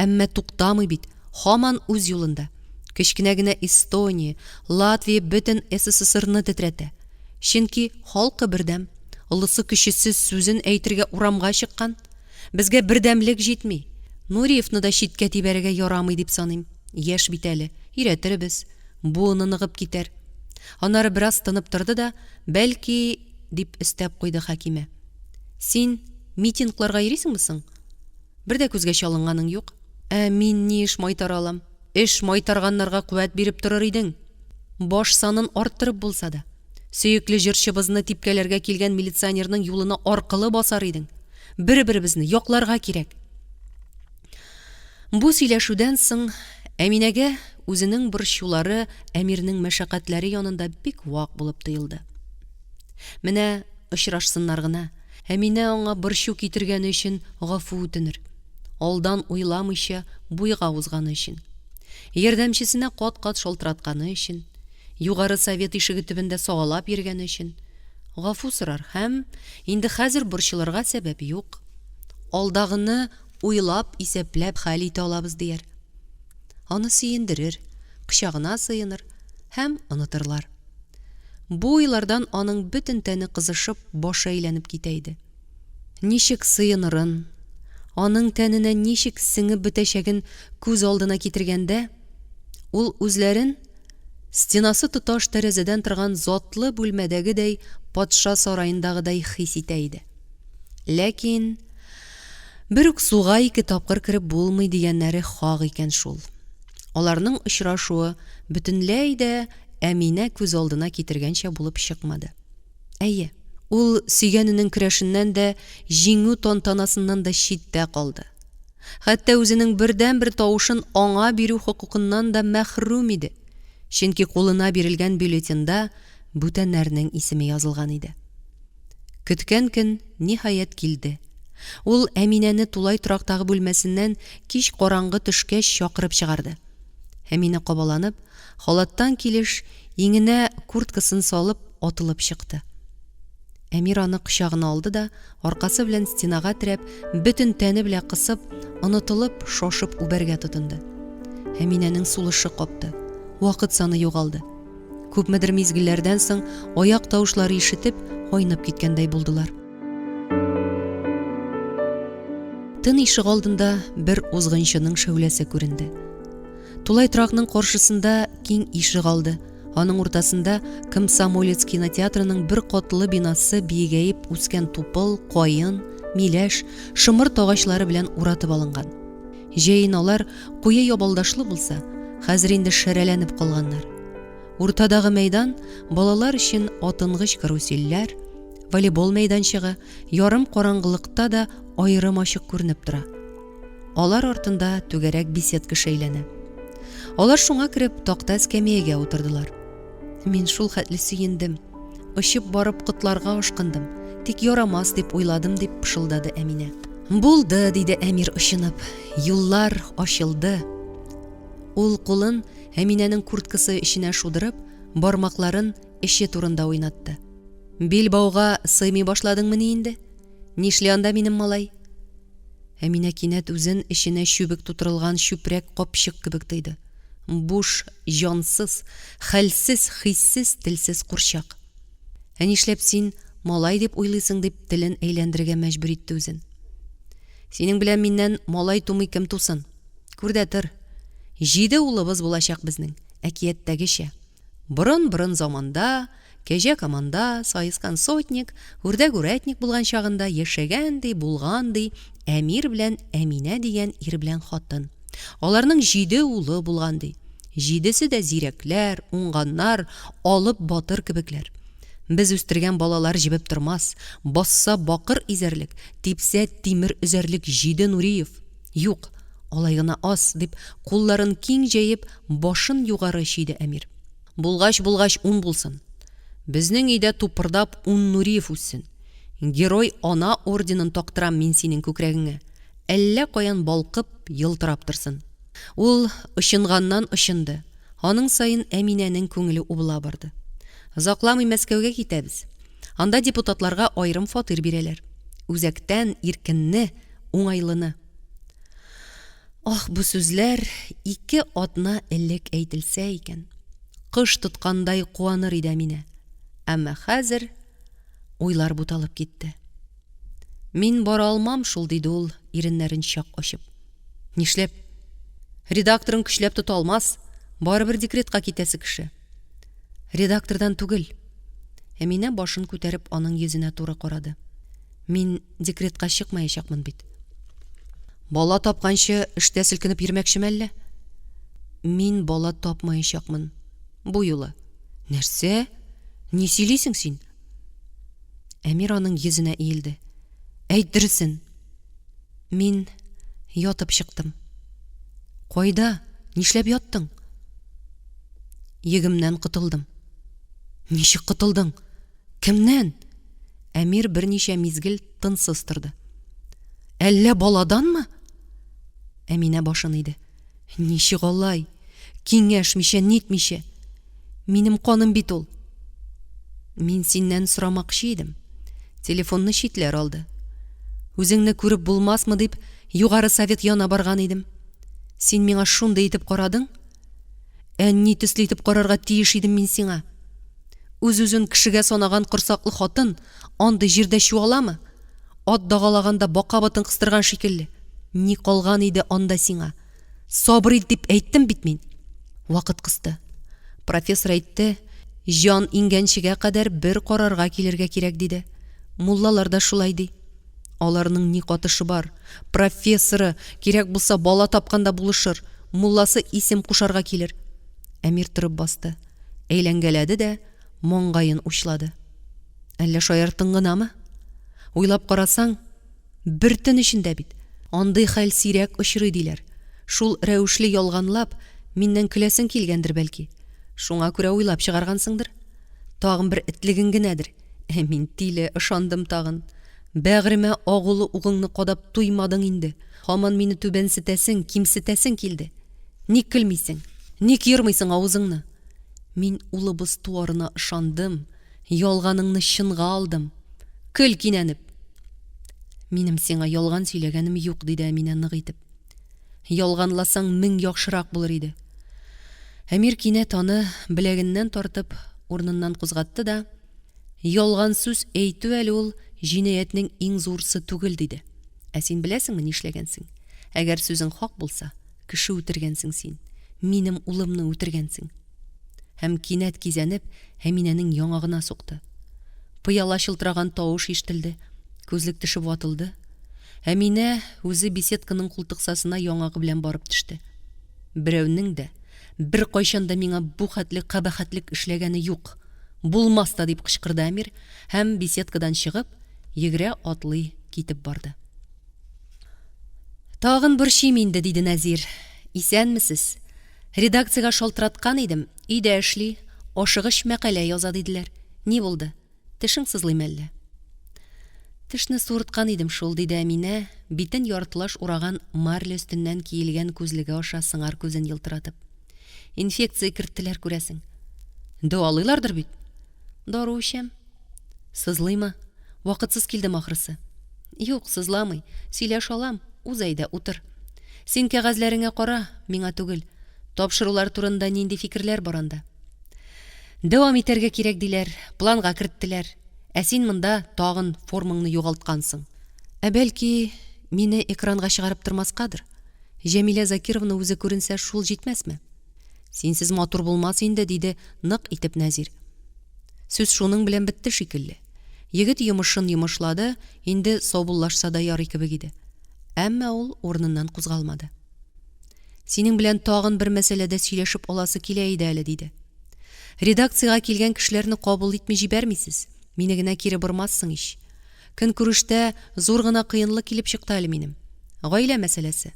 Әмма туктамый бит, һаман үз юлында. Кечкенә генә Эстония, Латвия бөтен СССРны тетрәтә. Чөнки халкы бердәм. Олысы-кечесе сүзен әйтергә урамга чыккан. Безгә бердәмлек җитми. Нуриевны да читкә тибәрергә ярамый дип саныйм. Яшь бит әле, өйрәтербез. Буыны ныгып китәр. Аннары бераз тынып торды да, бәлки, дип өстәп куйды Хәкимә. Син митингларга йөрисеңме соң? Бер дә күзгә чалынганың юк. Ә мин ни эш майтара алам? Эш майтарганнарга куәт биреп торыр идең. Баш санын арттырып булса да. Сөекле җырчыбызны типкәләргә килгән милиционерның юлына аркылы басар идең. Бер-беребезне якларга кирәк. Бу сөйләшүдән соң Әминәгә үзенең борчулары Әмирнең мәшәкатьләре янында бик вак булып тоелды. Менә очрашсыннар гына, Әминә аңа борчу китергәне өчен гафу үтенер. Алдан уйламыйча буйга узганы өчен. Ярдәмчесенә кат-кат шалтыратканы өчен. Югары Совет ишеге төбендә сагалап йөргәне өчен. Гафу сорар һәм инде хәзер борчылырга сәбәп юк. Алдагыны уйлап-исәпләп хәл итә алабыз, дияр. Аны сөендерер, кочагына сыеныр һәм онытырлар. Бу уйлардан аның бөтен тәне кызышып, башы әйләнеп китә иде. Ничек сыенырын, аның тәненә ничек сеңеп бетәчәген күз алдына китергәндә, ул үзләрен стенасы тоташ тәрәзәдән торган затлы бүлмәдәгедәй патша сараендагыдай хис итә иде. Ләкин бер үк суга ике тапкыр кереп булмый дигәннәре хак икән шул. Аларның очрашуы бөтенләй дә Әминә күз алдына китергәнчә булып чыкмады. Әйе, ул сөйгәненең көрәшеннән дә, җиңү тантанасыннан да читтә калды. Хәтта үзенең бердәнбер тавышын аңа бирү хокукыннан да мәхрүм иде, чөнки кулына бирелгән бюллетеньда бүтәннәрнең исеме язылган иде. Көткән көн, ниһаять, килде. Ул Әминәне тулай торактагы бүлмәсеннән кич караңгы төшкәч чакырып чыгарды. Әминә кабаланып, халаттан килеш, иңенә курткасын салып, атылып чыкты. Әмир аны кочагына алды да, аркасы белән стенага терәп, бөтен тәне белән кысып, онытылып, шашып үбәргә тотынды. Әминәнең сулышы капты. Вакыт саны югалды. Күпмедер мизгелләрдән соң аяк тавышлары ишетеп, айнып киткәндәй булдылар. Тын ишегалдында бер узгынчының шәүләсе күренде. Тулай торакның каршысында киң ишегалды, аның уртасында Комсомолец кинотеатрының бер катлы бинасы биегәеп үскән тупыл, каен, миләш, шомырт агачлары белән уратып алынган. Җәен алар куе ябалдашлы булса, хәзер инде шәрәләнеп калганнар. Уртадагы мәйдан балалар өчен атынгыч карусельләр, волейбол мәйданчыгы ярым караңгылыкта да аерым ачык күренеп тора. Алар артында түгәрәк беседка шәйләнә. Алар шуңа кереп такта эскәмиягә утырдылар. Мин шул хәтле сөендем. Очып барып котларга ашкындым. Тик ярамас дип уйладым, дип пышылдады Әминә. Булды, диде Әмир очынып. Юллар ачылды. Ул кулын Әминәнең курткасы эченә шудырып, бармакларын эче турында уйнатты. Билбауга сыймый башладыңмыни инде? Нишли анда минем малай? Әминә кинәт үзен эченә чүбек тутырылган чүпрәк капчык кебек тойды. Буш, җансыз, хәлсез, хиссез, телсез курчак. Ә нишләп син малай дип уйлыйсың, дип телен әйләндерергә мәҗбүр итте үзен. Синең белән миннән малай тумый кем тусын? Күр дә тор. Җиде улыбыз булачак безнең, әкияттәгечә. Борын-борын заманда, кәҗә команда, саескан сотник, үрдәк үрәтник булган чагында яшәгән ди, булган ди Әмир белән Әминә дигән ир белән хатын. Аларның җиде улы булган ди. Җидесе дә зирәкләр, уңганнар, алып батыр кебекләр. Без үстергән балалар җебеп тормас, басса бакыр изәрлек, типсә тимер өзәрлек җиде Нуриев. Юк, алай гына аз, дип, кулларын киң җәеп, башын югары чөйде Әмир. Булгач, булгач, ун булсын. Безнең өйдә тупырдап ун Нуриев үссен. Герой ана орденын тактырам мин синең күкрәгеңә. Әллә каян балкып, елтырап торсын. Ул очынганнан очынды. Аның саен Әминәнең күңеле убыла барды. Озакламый Мәскәүгә китәбез. Анда депутатларга аерым фатир бирәләр. Үзәктән, иркенне, уңайлыны. Ах, бу сүзләр ике атна элек әйтелсә икән. Кош тоткандай куаныр иде Әминә. Әмма хәзер уйлар буталып китте. Мин бара алмам шул, диде ул, иреннәрен чак ачып. Нишләп? Редакторың көчләп тота алмас, барыбер декретка китәсе кеше. Редактордан түгел. Әминә башын күтәреп аның йөзенә туры карады. Мин декретка чыкмаячакмын бит. Бала тапканчы эштә селкенеп йөрмәкчеме әллә? Мин бала тапмаячакмын. Бу юлы. Нәрсә? Ни сөйлисең син? Әмир аның йөзенә иелде. Әйт дөресен. Мин ятып чыктым. Кайда? Нишләп яттың? Йөгемнән котылдым. Ничек котылдың? Кемнән? Әмир берничә мизгел тынсыз торды. Әллә баладанмы? Әминә башын иде. Ничек алай? Киңәшмичә, нитмичә. Минем каным бит ул. Мин синнән сорамакчы идем. Телефонны читләр алды. Үзеңне күреп булмасмы дип, Югары Совет яна барган идем. Син миңа шундый итеп карадың. Ә ни төсле итеп карарга тиеш идем мин сиңа? Үз-үзен кешегә санаган корсаклы хатын андый җирдә чуаламы? Ат дагалаганда бака ботын кыстырган шикелле. Ни калган иде анда сиңа? Сабыр ит дип әйттем бит мин. Вакыт кысты. Профессор әйтте, җан иңгәнчегә кадәр бер карарга килергә кирәк, диде. Муллалар да шулай ди. Аларның ни катышы бар? Профессоры, кирәк булса, бала тапканда булышыр, мулласы исем кушарга килер. Әмир торып басты. Әйләнгәләде дә, маңгаен учлады. Әллә шаярттың гынамы? Уйлап карасаң, бер төн эчендә бит. Андый хәл сирәк очрый, диләр. Шул рәвешле ялганлап, миннән көләсең килгәндер, бәлки. Шуңа күрә уйлап чыгаргансыңдыр. Тагын бер этлегең генәдер. Ә мин, тиле, ышандым тагын. Бәгыремә агулы угыңны кадап туймадың инде. Һаман мине түбәнсетәсең, кимсетәсең килде. Ник көлмисең? Ник ермыйсың авызыңны? Мин улыбыз туарына ышандым, ялганыңны чынга алдым. Көл кинәнеп! Минем сиңа ялган сөйләгәнем юк, диде Әминә нык итеп. Ялганласаң, мең яхшырак булыр иде. Әмир кинәт аны, беләгеннән тартып, урыныннан кузгатты да, Ялган сүз әйтү әле ул җинаятьнең иң зурсы түгел, диде. Ә син беләсеңме нишләгәнсең? Әгәр сүзең хак булса, кеше үтергәнсең син. Минем улымны үтергәнсең. Һәм кинәт кизәнеп, Әминәнең яңагына сукты. Пыяла чылтыраган тавыш ишетелде, күзлек төшеп ватылды. Әминә үзе беседканың култыксасына яңагы белән барып төште. Берәүнең дә, беркайчан да миңа бу хәтле кабахәтлек эшләгәне юк! Булмас та! дип кычкырды Әмир һәм, беседкадан чыгып, йөгерә-атлый китеп барды. Тагын борчыйм инде, диде Нәзир. Исәнмесез. Редакциягә шалтыраткан идем, өйдә эшли, ашыгыч мәкалә яза, диделәр. Ни булды? Тешең сызлыймы әллә? Тешне суырткан идем шул, диде Әминә, битен яртылаш ураган марля өстеннән киелгән күзлеге аша сыңар күзен елтыратып. Инфекция керттеләр, күрәсең. Дәвалыйлардыр бит? Дару эчәм. Сызлыймы? Вакытсыз килдем ахрысы. Юк, сызламый. Сөйләш алам. Уз әйдә, утыр. Син кәгазьләреңә кара, миңа түгел. Тапшырулар турында нинди фикерләр бар анда? Дәвам итәргә кирәк диләр, планга керттеләр. Ә син монда тагын формаңны югалткансың. Ә бәлки, мине экранга чыгарып тормаскадыр? Җәмилә Закировна үзе күренсә, шул җитмәсме? Синсез матур булмас инде, диде нык итеп Нәзир. Сүз шуның белән бетте шикелле. Егет йомышын йомышлады, инде саубуллашса да ярый кебек иде. Әмма ул урыныннан кузгалмады. Синең белән тагын бер мәсьәләдә сөйләшеп аласы килә иде әле, диде. Редакциягә килгән кешеләрне кабул итми җибәрмисез, мине генә кире бормассың ич. Көнкүрештә зур гына кыенлык килеп чыкты әле минем. Гаилә мәсьәләсе.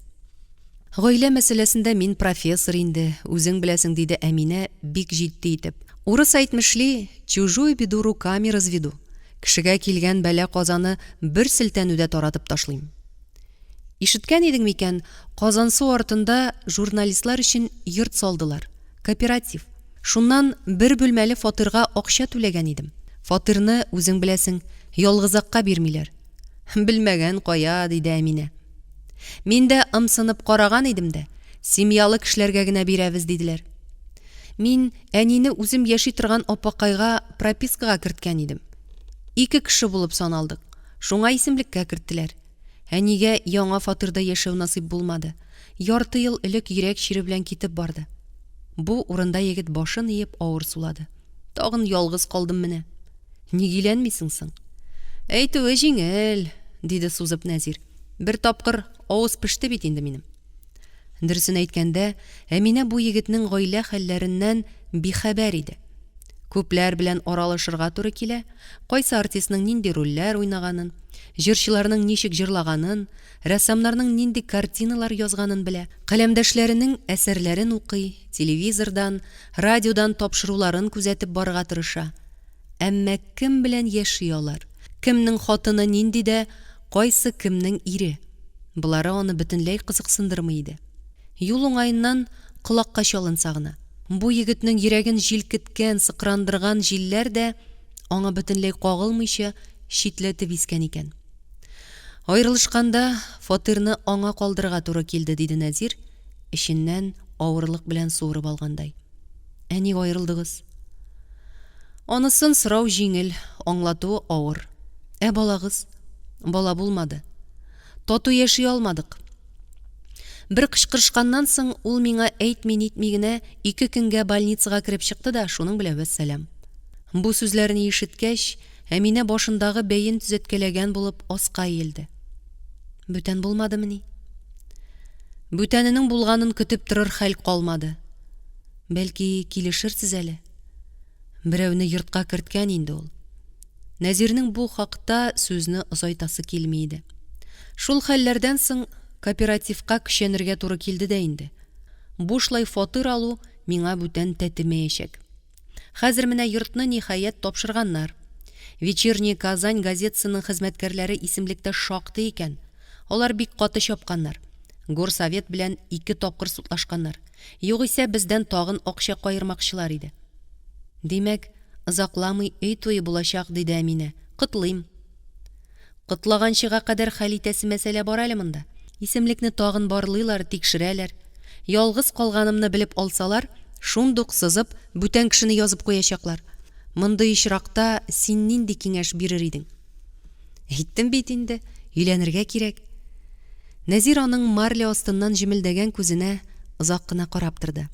Гаилә мәсьәләсендә мин профессор инде, үзең беләсең, диде Әминә бик җитди итеп. Урыс әйтмешли, чужую беду руками разведу. Кешегә килгән бәла-казаны бер селтәнүдә таратып ташлыйм. Ишеткән идең микән, Казансу артында журналистлар өчен йорт салдылар. Кооператив. Шуннан бер бүлмәле фатирга акча түләгән идем. Фатирны, үзең беләсең, ялгызакка бирмиләр. Белмәгән кая, диде Әминә. Мин дә ымсынып караган идем дә, семьялы кешеләргә генә бирәбез, диделәр. Мин әнине үзем яши торган апакайга пропискага керткән идем. Ике кеше булып саналдык. Шуңа исемлеккә керттеләр. Әнигә яңа фатирда яшәү насыйп булмады. Ярты ел элек йөрәк чире белән китеп барды. Бу урында егет башын иеп авыр сулады. Тагын ялгыз калдым менә. Ник өйләнмисең соң? Әйтүе җиңел, диде сузып Нәзир. Бер тапкыр авыз пеште бит инде минем. Дөресен әйткәндә, Әминә бу егетнең гаилә хәлләреннән бихәбәр иде. Күпләр белән аралашырга туры килә, кайсы артистның нинди рольләр уйнаганын, җырчыларның ничек җырлаганын, рәссамнарның нинди картиналар язганын белә, каләмдәшләренең әсәрләрен укый, телевизордан, радиодан тапшыруларын күзәтеп барырга тырыша. Әмма кем белән яши алар? Кемнең хатыны нинди дә, кайсы кемнең ире? Болары аны бөтенләй кызыксындырмый иде. Юл уңаеннан колакка чалынса гына. Бу егетнең йөрәген җилкеткән, сыкрандырган җилләр дә аңа бөтенләй кагылмыйча читләтеп искән икән. Аерылышканда фатирны аңа калдырырга туры килде, диде Нәзир, эченнән авырлык белән суырып алгандай. Ә ник аерылдыгыз? Анысын сорау җиңел, аңлатуы авыр. Ә балагыз? Бала булмады. Тату яши алмадык. Бер кычкырышканнан соң ул миңа әйтми-нитми генә ике көнгә больницага кереп чыкты да, шуның белән вәссәлам. Бу сүзләрне ишеткәч, Әминә башындагы бәен төзәткәләгән булып аска иелде. Бүтән булмадымыни? Бүтәненең булганын көтеп торыр хәл калмады. Бәлки, килешерсез әле. Берәүне йортка керткән инде ул. Нәзирнең бу хакта сүзне озайтасы килми иде. Шул хәлләрдән соң кооперативка көчәнергә туры килде дә инде. Бушлай фатир алу миңа бүтән тәтемәячәк. Хәзер менә йортны, ниһаять, тапшырганнар. Вечерняя Казань газетасының хезмәткәрләре исемлектә шактый икән. Алар бик каты чапканнар. Горсовет белән ике тапкыр судлашканнар. Югыйсә бездән тагын акча каермакчылар иде. Димәк, озакламый өй туе булачак, диде Әминә. Котлыйм. Котлаганчыга кадәр хәл итәсе мәсьәлә бар әле монда. Исемлекне тагын барлыйлар, тикшерәләр. Ялгыз калганымны белеп алсалар, шундук сызып, бүтән кешене язып куячаклар. Мондый очракта син нинди киңәш бирер идең? Әйттем бит инде, өйләнергә кирәк. Нәзир аның марля астыннан җемелдәгән күзенә озак кына карап торды.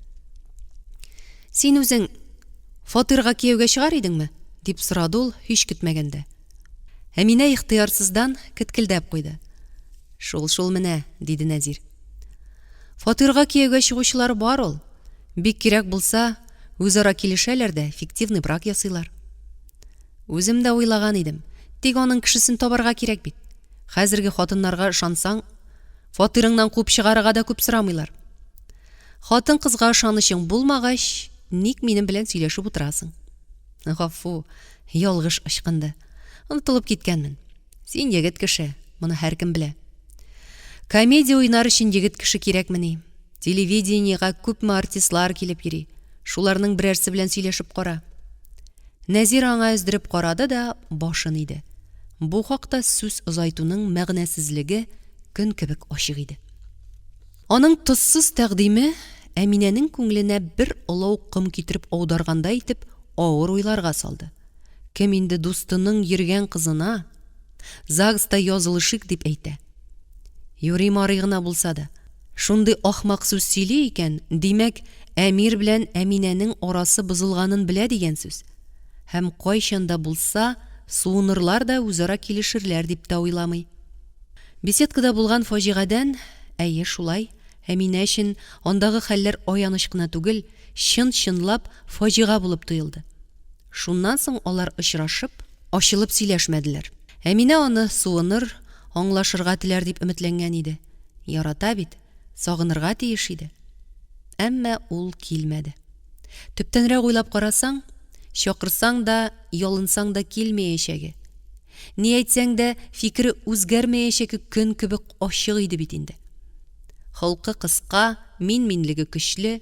Син үзең фатирга кияүгә чыгар идеңме? дип сорады ул һич көтмәгәндә. Әминә ихтыярсыздан кеткелдәп куйды. Шул-шул менә, диде Нәзир. Фатирга кияүгә чыгучылар бар ул. Бик кирәк булса, үзара килешәләр дә фиктивный брак ясыйлар. Үзем дә уйлаган идем. Тик аның кешесен табарга кирәк бит. Хәзерге хатыннарга ышансаң, фатирыңнан куып чыгарырга да күп сорамыйлар. Хатын-кызга ышанычың булмагач, ник минем белән сөйләшеп утырасың? Гафу, ялгыш ычкынды. Онытылып киткәнмен. Син егет кеше, моны һәркем белә. Комедия уйнар өчен егет кеше кирәкмени? Телевидениегә күпме артистлар килеп йөри. Шуларның берәрсе белән сөйләшеп кара. Нәзир аңа өздереп карады да башын иде. Бу хакта сүз озайтуның мәгънәсезлеге көн кебек ачык иде. Аның тозсыз тәкъдиме Әминәнең күңеленә бер олау ком китереп аударгандай итеп авыр уйларга салды. Кем инде дустының йөргән кызына, ЗАГСта язылышыйк дип әйтә? Юри-марый гына булса да, шундый ахмак сүз сөйли икән, димәк, Әмир белән Әминәнең арасы бозылганын белә дигән сүз. Һәм кайчан да булса суынырлар да үзара килешерләр дип тә уйламый. Беседкада булган фаҗигадән, әйе, шулай, Әминә өчен андагы хәлләр аяныч кына түгел, чын-чынлап фаҗига булып тоелды. Шуннан соң алар очрашып, ачылып сөйләшмәделәр. Әминә аны суыныр, аңлашырга теләр дип өметләнгән иде. Ярата бит, сагынырга тиеш иде. Әмма ул килмәде. Төптәнрәк уйлап карасаң, чакырсаң да, ялынсаң да килмәячәге. Ни әйтсәң дә, фикере үзгәрмәячәге көн кебек ачык иде бит инде. Холкы кыска, мин-минлеге көчле.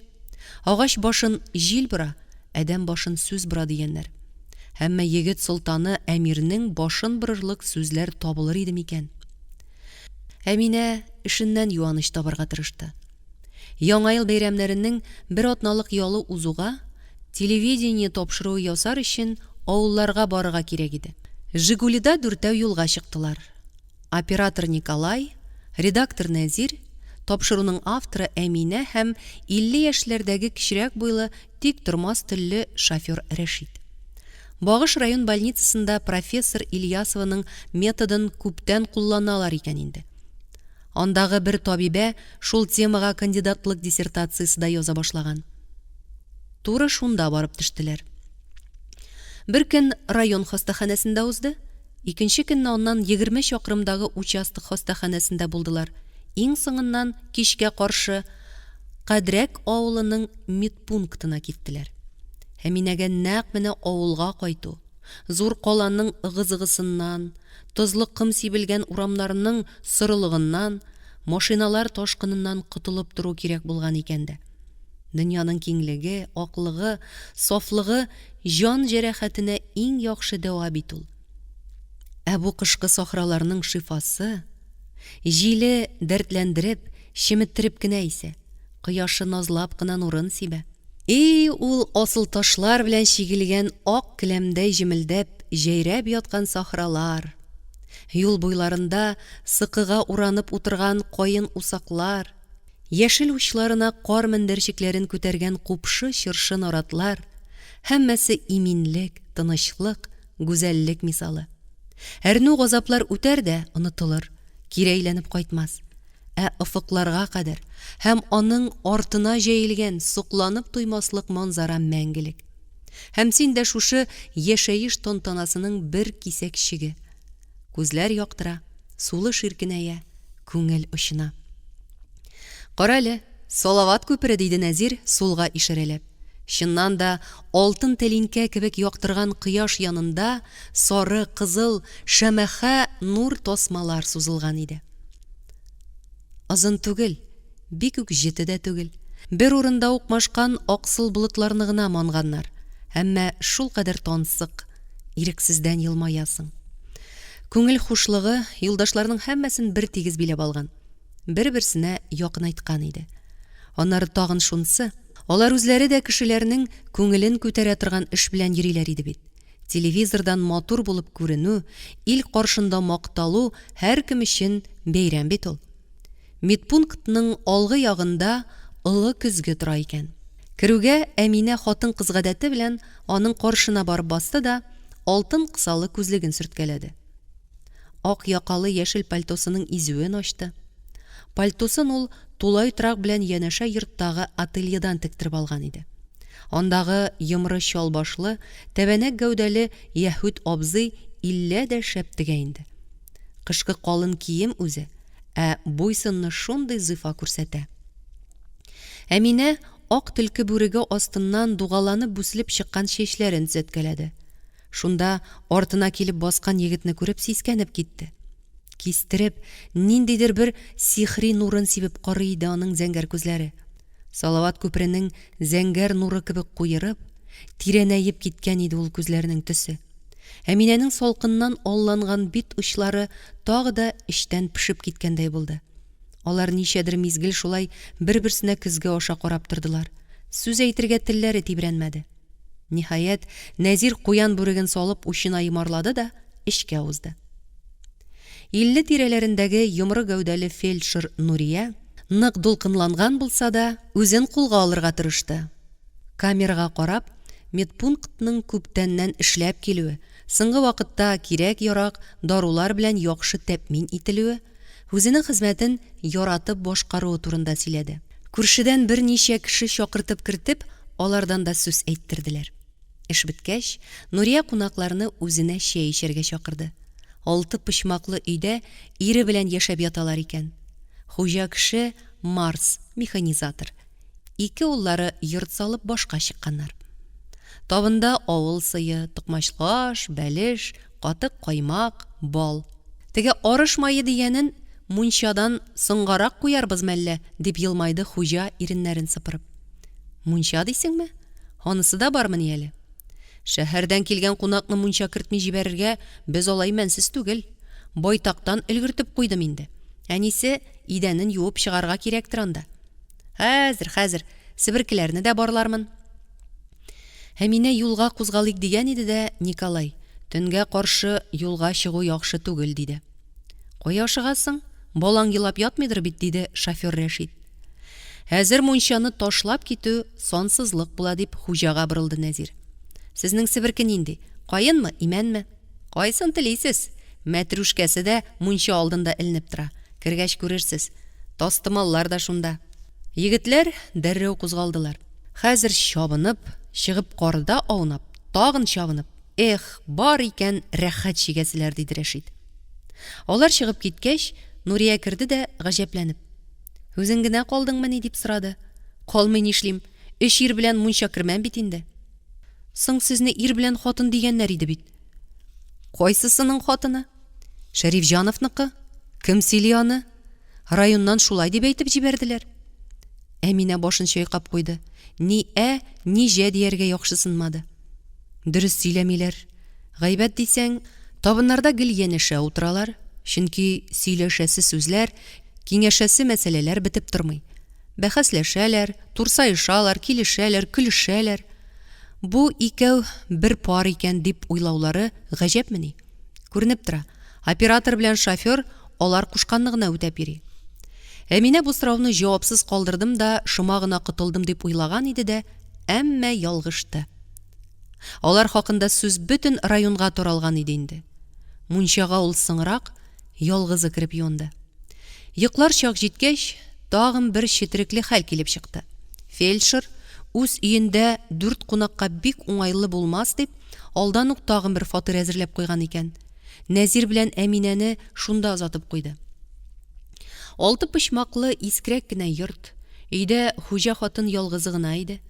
Агач башын җил бора, адәм башын сүз бора дигәннәр. Әмма егет солтаны Әмирнең башын борырлык сүзләр табылыр иде микән? Әминә эшеннән юаныч табарга тырышты. Яңа ел бәйрәмнәренең бер атналык ялы узуга, телевидение тапшыруы ясар өчен авылларга барырга кирәк иде. Жигулида дүртәү юлга чыктылар. Оператор Николай, редактор Нәзир, тапшыруның авторы Әминә һәм 50 яшьләрдәге кечерәк буйлы, тик тормас телле шофер Рәшит. Багыш район больницасында профессор Ильясованың методын күптән кулланалар икән инде. Андагы бер табибә шул темага кандидатлык диссертациясе дә яза башлаган. Туры шунда барып төштеләр. Бер көн район хастаханәсендә узды, икенче көнне аннан 20 чакрымдагы участок хастаханәсендә булдылар, иң соңыннан, кичкә каршы, Кадрәк авылының медпунктына киттеләр. Әминәгә нәкъ менә авылга кайту, зур каланың ыгы-зыгысыннан, тозлы ком сибелгән урамнарның сорылыгыннан, машиналар ташкыныннан котылып тору кирәк булган икән дә. Дөньяның киңлеге, аклыгы, сафлыгы җан җәрәхәтенә иң яхшы дәва бит ул. Ә бу кышкы сахраларның шифасы, җиле дәртләндереп, чеметтереп кенә исә, кояшы назлап кына нурын сибә. И ул асылташлар белән чигелгән ак келәмдәй җемелдәп, җәйрәп яткан сахралар! Юл буйларында сыкыга уранып утырган каен-усаклар, Яшел учларына кар мендәрчекләрен күтәргән купшы чыршы-наратлар, һәммәсе иминлек, тынычлык, гүзәллек мисалы. Әрнү-газаплар үтәр дә онытылыр, кире әйләнеп кайтмас. Ә офыкларга кадәр һәм аның артына җәелгән сокланып туймаслык манзара мәңгелек. Һәм син дә шушы яшәеш тантанасының бер кисәкчеге. Күзләр яктыра, сулыш иркенәя, күңел очына. Карале, Салават күпере, диде Нәзир, сулга ишарәләп. Чыннан да, алтын тәлинкә кебек яктырган кояш янында сары, кызыл, шәмәхә нур тасмалар сузылган иде. Озын түгел, бик үк җете дә түгел. Бер урында укмашкан аксыл болытларны гына манганнар. Әмма шулкадәр тансык, ирексездән елмаясың. Күңел хушлыгы юлдашларның һәммәсен бертигез биләп алган, бер-берсенә якынайткан иде. Аннары тагын шунсы, алар үзләре дә кешеләрнең күңелен күтәрә торган эш белән йөриләр иде бит. Телевизордан матур булып күренү, ил каршында макталу һәркем өчен бәйрәм бит ул. Медпунктның алгы ягында олы көзге тора икән. Керүгә Әминә хатын-кыз гадәте белән аның каршына барып басты да алтын кысалы күзлеген сөрткәләде. Ак якалы яшел пальтосының изүен ачты. Пальтосын ул тулай торак белән янәшә йорттагы ательедан тектереп алган иде. Андагы йомры чал башлы, тәбәнәк гәүдәле яһүд абзый иллә дә шәп тегә инде. Кышкы калын кием үзе, ә буй-сынны шундый зифа күрсәтә. Әминә ак төлке бүреге астыннан дугаланып-бүселеп чыккан чәчләрен төзәткәләде. Шунда артына килеп баскан егетне күреп сискәнеп китте. Кистереп, ниндидер бер сихри нурын сибеп карый иде аның зәңгәр күзләре. Салават күперенең зәңгәр нуры кебек куерып, тирәнәеп киткән иде ул күзләрнең төсе. Әминәнең салкыннан алланган бит очлары тагы да эчтән пешеп киткәндәй булды. Алар ничәдер мизгел шулай бер-берсенә көзге аша карап тордылар. Сүз әйтергә телләре тибрәнмәде. Ниһаять, Нәзир куян бүреген салып учына йомарлады да эчкә узды. 50 тирәләрендәге йомры гәүдәле фельдшер Нурия, нык дулкынланган булса да, үзен кулга алырга тырышты. Камерага карап, медпунктның күптәннән эшләп килүе, соңгы вакытта кирәк-ярак дарулар белән яхшы тәэмин ителүе, үзенең хезмәтен яратып башкаруы турында сөйләде. Күршедән берничә кеше чакыртып кертеп, алардан да сүз әйттерделәр. Эш беткәч, Нурия кунакларны үзенә чәй эчәргә чакырды. Алты почмаклы өйдә ире белән яшәп яталар икән. Хуҗа кеше Марс, механизатор. Ике уллары йорт салып башка чыкканнар. Табында авыл сые, токмачлы аш, бәлеш, катык-каймак, бал. Теге арыш мае дигәнен мунчадан соңгарак куярбыз мәллә, дип елмайды хуҗа иреннәрен сыпырып. Мунча дисеңме? Анысы да бармыни әле? Шәһәрдән килгән кунакны мунча кертми җибәрергә без алай мәнсез түгел. Байтактан өлгертеп куйдым инде. Әнисе, идәнен юып чыгарга кирәктер анда. Хәзер, хәзер, себеркеләрне дә барлармын. Әминә юлга кузгалыйк дигән иде дә, Николай, төнгә каршы юлга чыгу яхшы түгел, диде. Кая ашыгасың? Балаң елап ятмыйдыр бит, диде шофер Рәшит. Әзер мунчаны ташлап китү сансызлык була, дип хуҗага борылды Нәзир. Сезнең себерке нинди? Каенмы, имәнме? Кайсын телисез? Мәтрүшкәсе дә мунча алдында эленеп тора. Кергәч күрерсез. Тастымаллар да шунда. Егетләр дәррәү кузгалдылар. Хәзер чабынып, чыгып карда аунап, тагын чабынып. Эх, бар икән рәхәт чигәселәр, диде Рәшит. Алар чыгып киткәч, Нурия керде дә, гаҗәпләнеп. Үзең генә калдыңмыни, дип сорады. Калмый нишлим, өч ир белән мунча кермәм бит инде. Соң сезне ир белән хатын дигәннәр иде бит. Кайсысының хатыны? Шәрифҗановныкы? Кем сөйли аны? Районнан шулай дип әйтеп җибәрделәр. Әминә башын чайкап куйды. Ни ә, ни җә дияргә яхшысынмады. Дөрес сөйләмиләр. Гайбәт дисәң, табыннарда гел янәшә утыралар, чөнки сөйләшәсе сүзләр, киңәшәсе мәсьәләләр бетеп тормый. Бәхәсләшәләр, турсаешалар, килешәләр, көлешәләр. Бу икәү бер пар икән дип уйлаулары гаҗәпмени? Күренеп тора, оператор белән шофер алар кушканны гына үтәп йөри. Әминә бу сорауны җавапсыз калдырдым да шома гына котылдым дип уйлаган иде дә, әмма ялгышты. Алар хакында сүз бөтен районга таралган иде инде. Мунчага ул соңрак, ялгызы кереп юынды. Йоклар чак җиткәч, тагын бер четерекле хәл килеп чыкты. Фельдшер, үз өендә дүрт кунакка бик уңайлы булмас дип, алдан ук тагын бер фатир әзерләп куйган икән. Нәзир белән Әминәне шунда озатып куйды. Алты почмаклы искерәк кенә йорт. Өйдә хуҗа хатын ялгызы гына иде.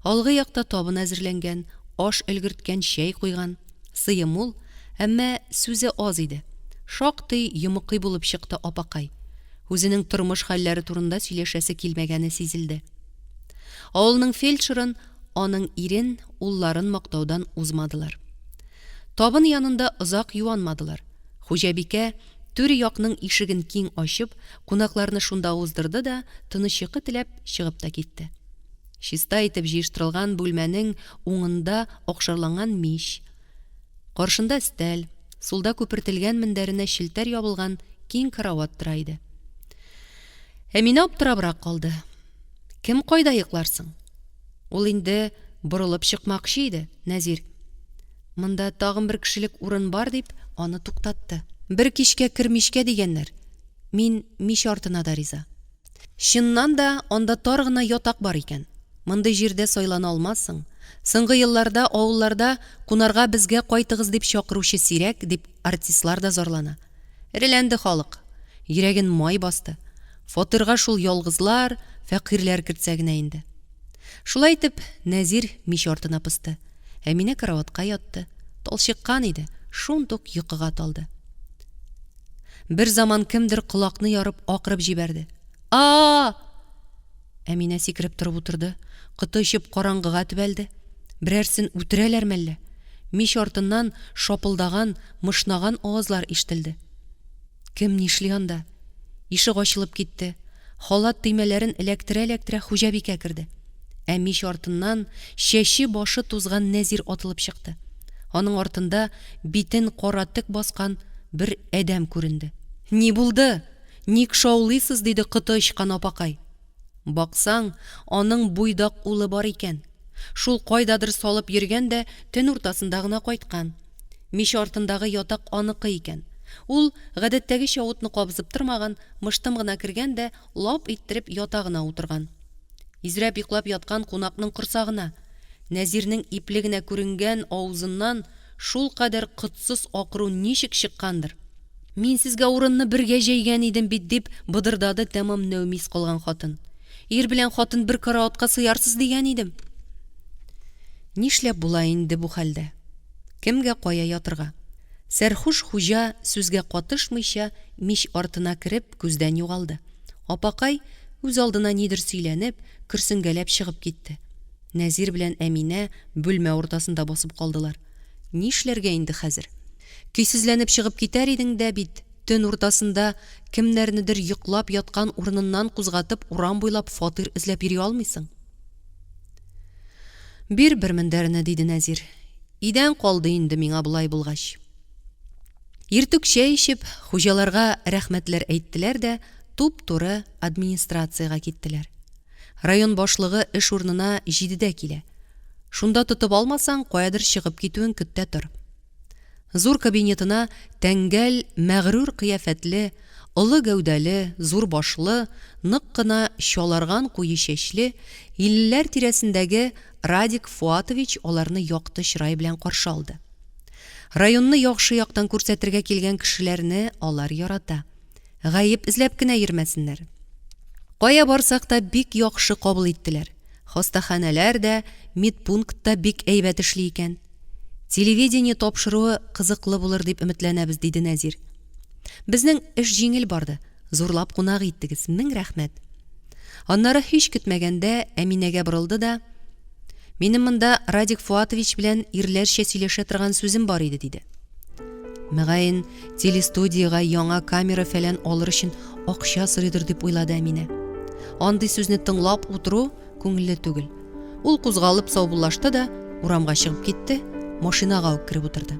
Алгы якта табын әзерләнгән, аш өлгерткән, чәй куйган. Сые мул, әмма сүзе аз иде. Шактый йомыкый булып чыкты апакай. Үзенең тормыш хәлләре турында сөйләшәсе килмәгәне сизелде. Авылның фельдшерын, аның ирен, улларын мактаудан узмадылар. Табын янында озак юанмадылар. Хуҗабикә, түр якның ишеген киң ачып, кунакларны шунда уздырды да, тыныч йокы теләп, чыгып та китте. Чиста итеп җыештырылган бүлмәнең уңында акшарланган мич. Каршында өстәл, сулда күпертелгән мендәренә челтәр ябылган киң карават тора иде. Әминә аптырабрак калды. Кем кайда йоклар соң? Ул инде борылып чыкмакчы иде, Нәзир. Монда тагын бер кешелек урын бар, дип, аны туктатты. Бер кичкә кер мичкә дигәннәр. Мин мич артына да риза. Чыннан да, анда тар гына ятак бар икән. Мондый җирдә сайлана алмассың. Соңгы елларда авылларда кунарга безгә кайтыгыз дип чакыручы сирәк, дип артистлар да зарлана. Эреләнде халык. Йөрәген май басты. Фатирга шул ялгызлар, фәкыйрьләр кертсә генә инде. Шулай итеп, Нәзир мич артына посты. Әминә караватка ятты. Талчыккан иде, шундук йокыга талды. Берзаман кемдер колакны ярып акырып җибәрде. А-а-а! Әминә сикереп торып утырды, коты очып караңгыга төбәлде. Берәрсен үтерәләр мәллә? Мич артыннан шапылдаган, мышнаган авазлар ишетелде. Кем нишли анда? Ишек ачылып китте. Халат төймәләрен эләктерә-эләктерә хуҗабикә керде. Ә мич артыннан чәче-башы тузган Нәзир атылып чыкты. Аның артында битен кара төк баскан бер адәм күренде. Ни булды? Ник шаулыйсыз? диде коты очкан апакай. Баксаң, аның буйдак улы бар икән. Шул кайдадыр салып йөргән дә төн уртасында гына кайткан. Мич артындагы ятак аныкы икән. Ул, гадәттәгечә утны кабызып тормаган, мыштым гына кергән дә лап иттереп ятагына утырган. Изрәп йоклап яткан кунакның корсагына, Нәзирнең ипле генә күренгән авызыннан шулкадәр котсыз акыру ничек чыккандыр. Мин сезгә урынны бергә җәйгән идем бит, дип быдырдады тәмам нәүмиз калган хатын. Ир белән хатын бер караватка сыярсыз дигән идем. Нишләп була инде бу хәлдә? Кемгә кая ятырга? Сәрхуш хуҗа сүзгә катышмыйча мич артына кереп күздән югалды. Апакай, үзалдына нидер сөйләнеп, көрсенгәләп чыгып китте. Нәзир белән Әминә бүлмә уртасында басып калдылар. Нишләргә инде хәзер? Көйсезләнеп чыгып китәр идең дә бит, төн уртасында кемнәрнедер йоклап яткан урыныннан кузгатып урам буйлап фатир эзләп йөри алмыйсың. Бир бер мендәрне, диде Нәзир. Идән калды инде миңа болай булгач. Иртүк чәй эчеп, хуҗаларга рәхмәтләр әйттеләр дә туп-туры администрациягә киттеләр. Район башлыгы эш урынына җидедә килә. Шунда тотып алмасаң, каядыр чыгып китүен көт тә тор. Зур кабинетына тәңгәл, мәгърур кыяфәтле, олы гәүдәле, зур башлы, нык кына чаларган куе чәчле, иллеләр тирәсендәге Радик Фоатович аларны якты чырай белән каршы алды. Районны яхшы яктан күрсәтергә килгән кешеләрне алар ярата. Гаеп эзләп кенә йөрмәсеннәр. Кая барсак та бик яхшы кабул иттеләр. Хастаханәләр дә, медпункт та бик әйбәт эшли икән. Телевидение тапшыруы кызыклы булыр дип өметләнәбез, диде Нәзир. Безнең эш җиңел барды, зурлап кунак иттегез, мең рәхмәт. Аннары һич көтмәгәндә Әминәгә борылды да, Минем монда Радик Фуатович белән ирләрчә сөйләшә торган сүзем бар иде, диде. Мөгаен, телестудиягә яңа камера фәлән алыр өчен акча сорыйдыр дип уйлады Әминә. Андый сүзне тыңлап утыру күңелле түгел. Ул кузгалып саубуллашты да урамга чыгып китте, машинага ук кереп утырды.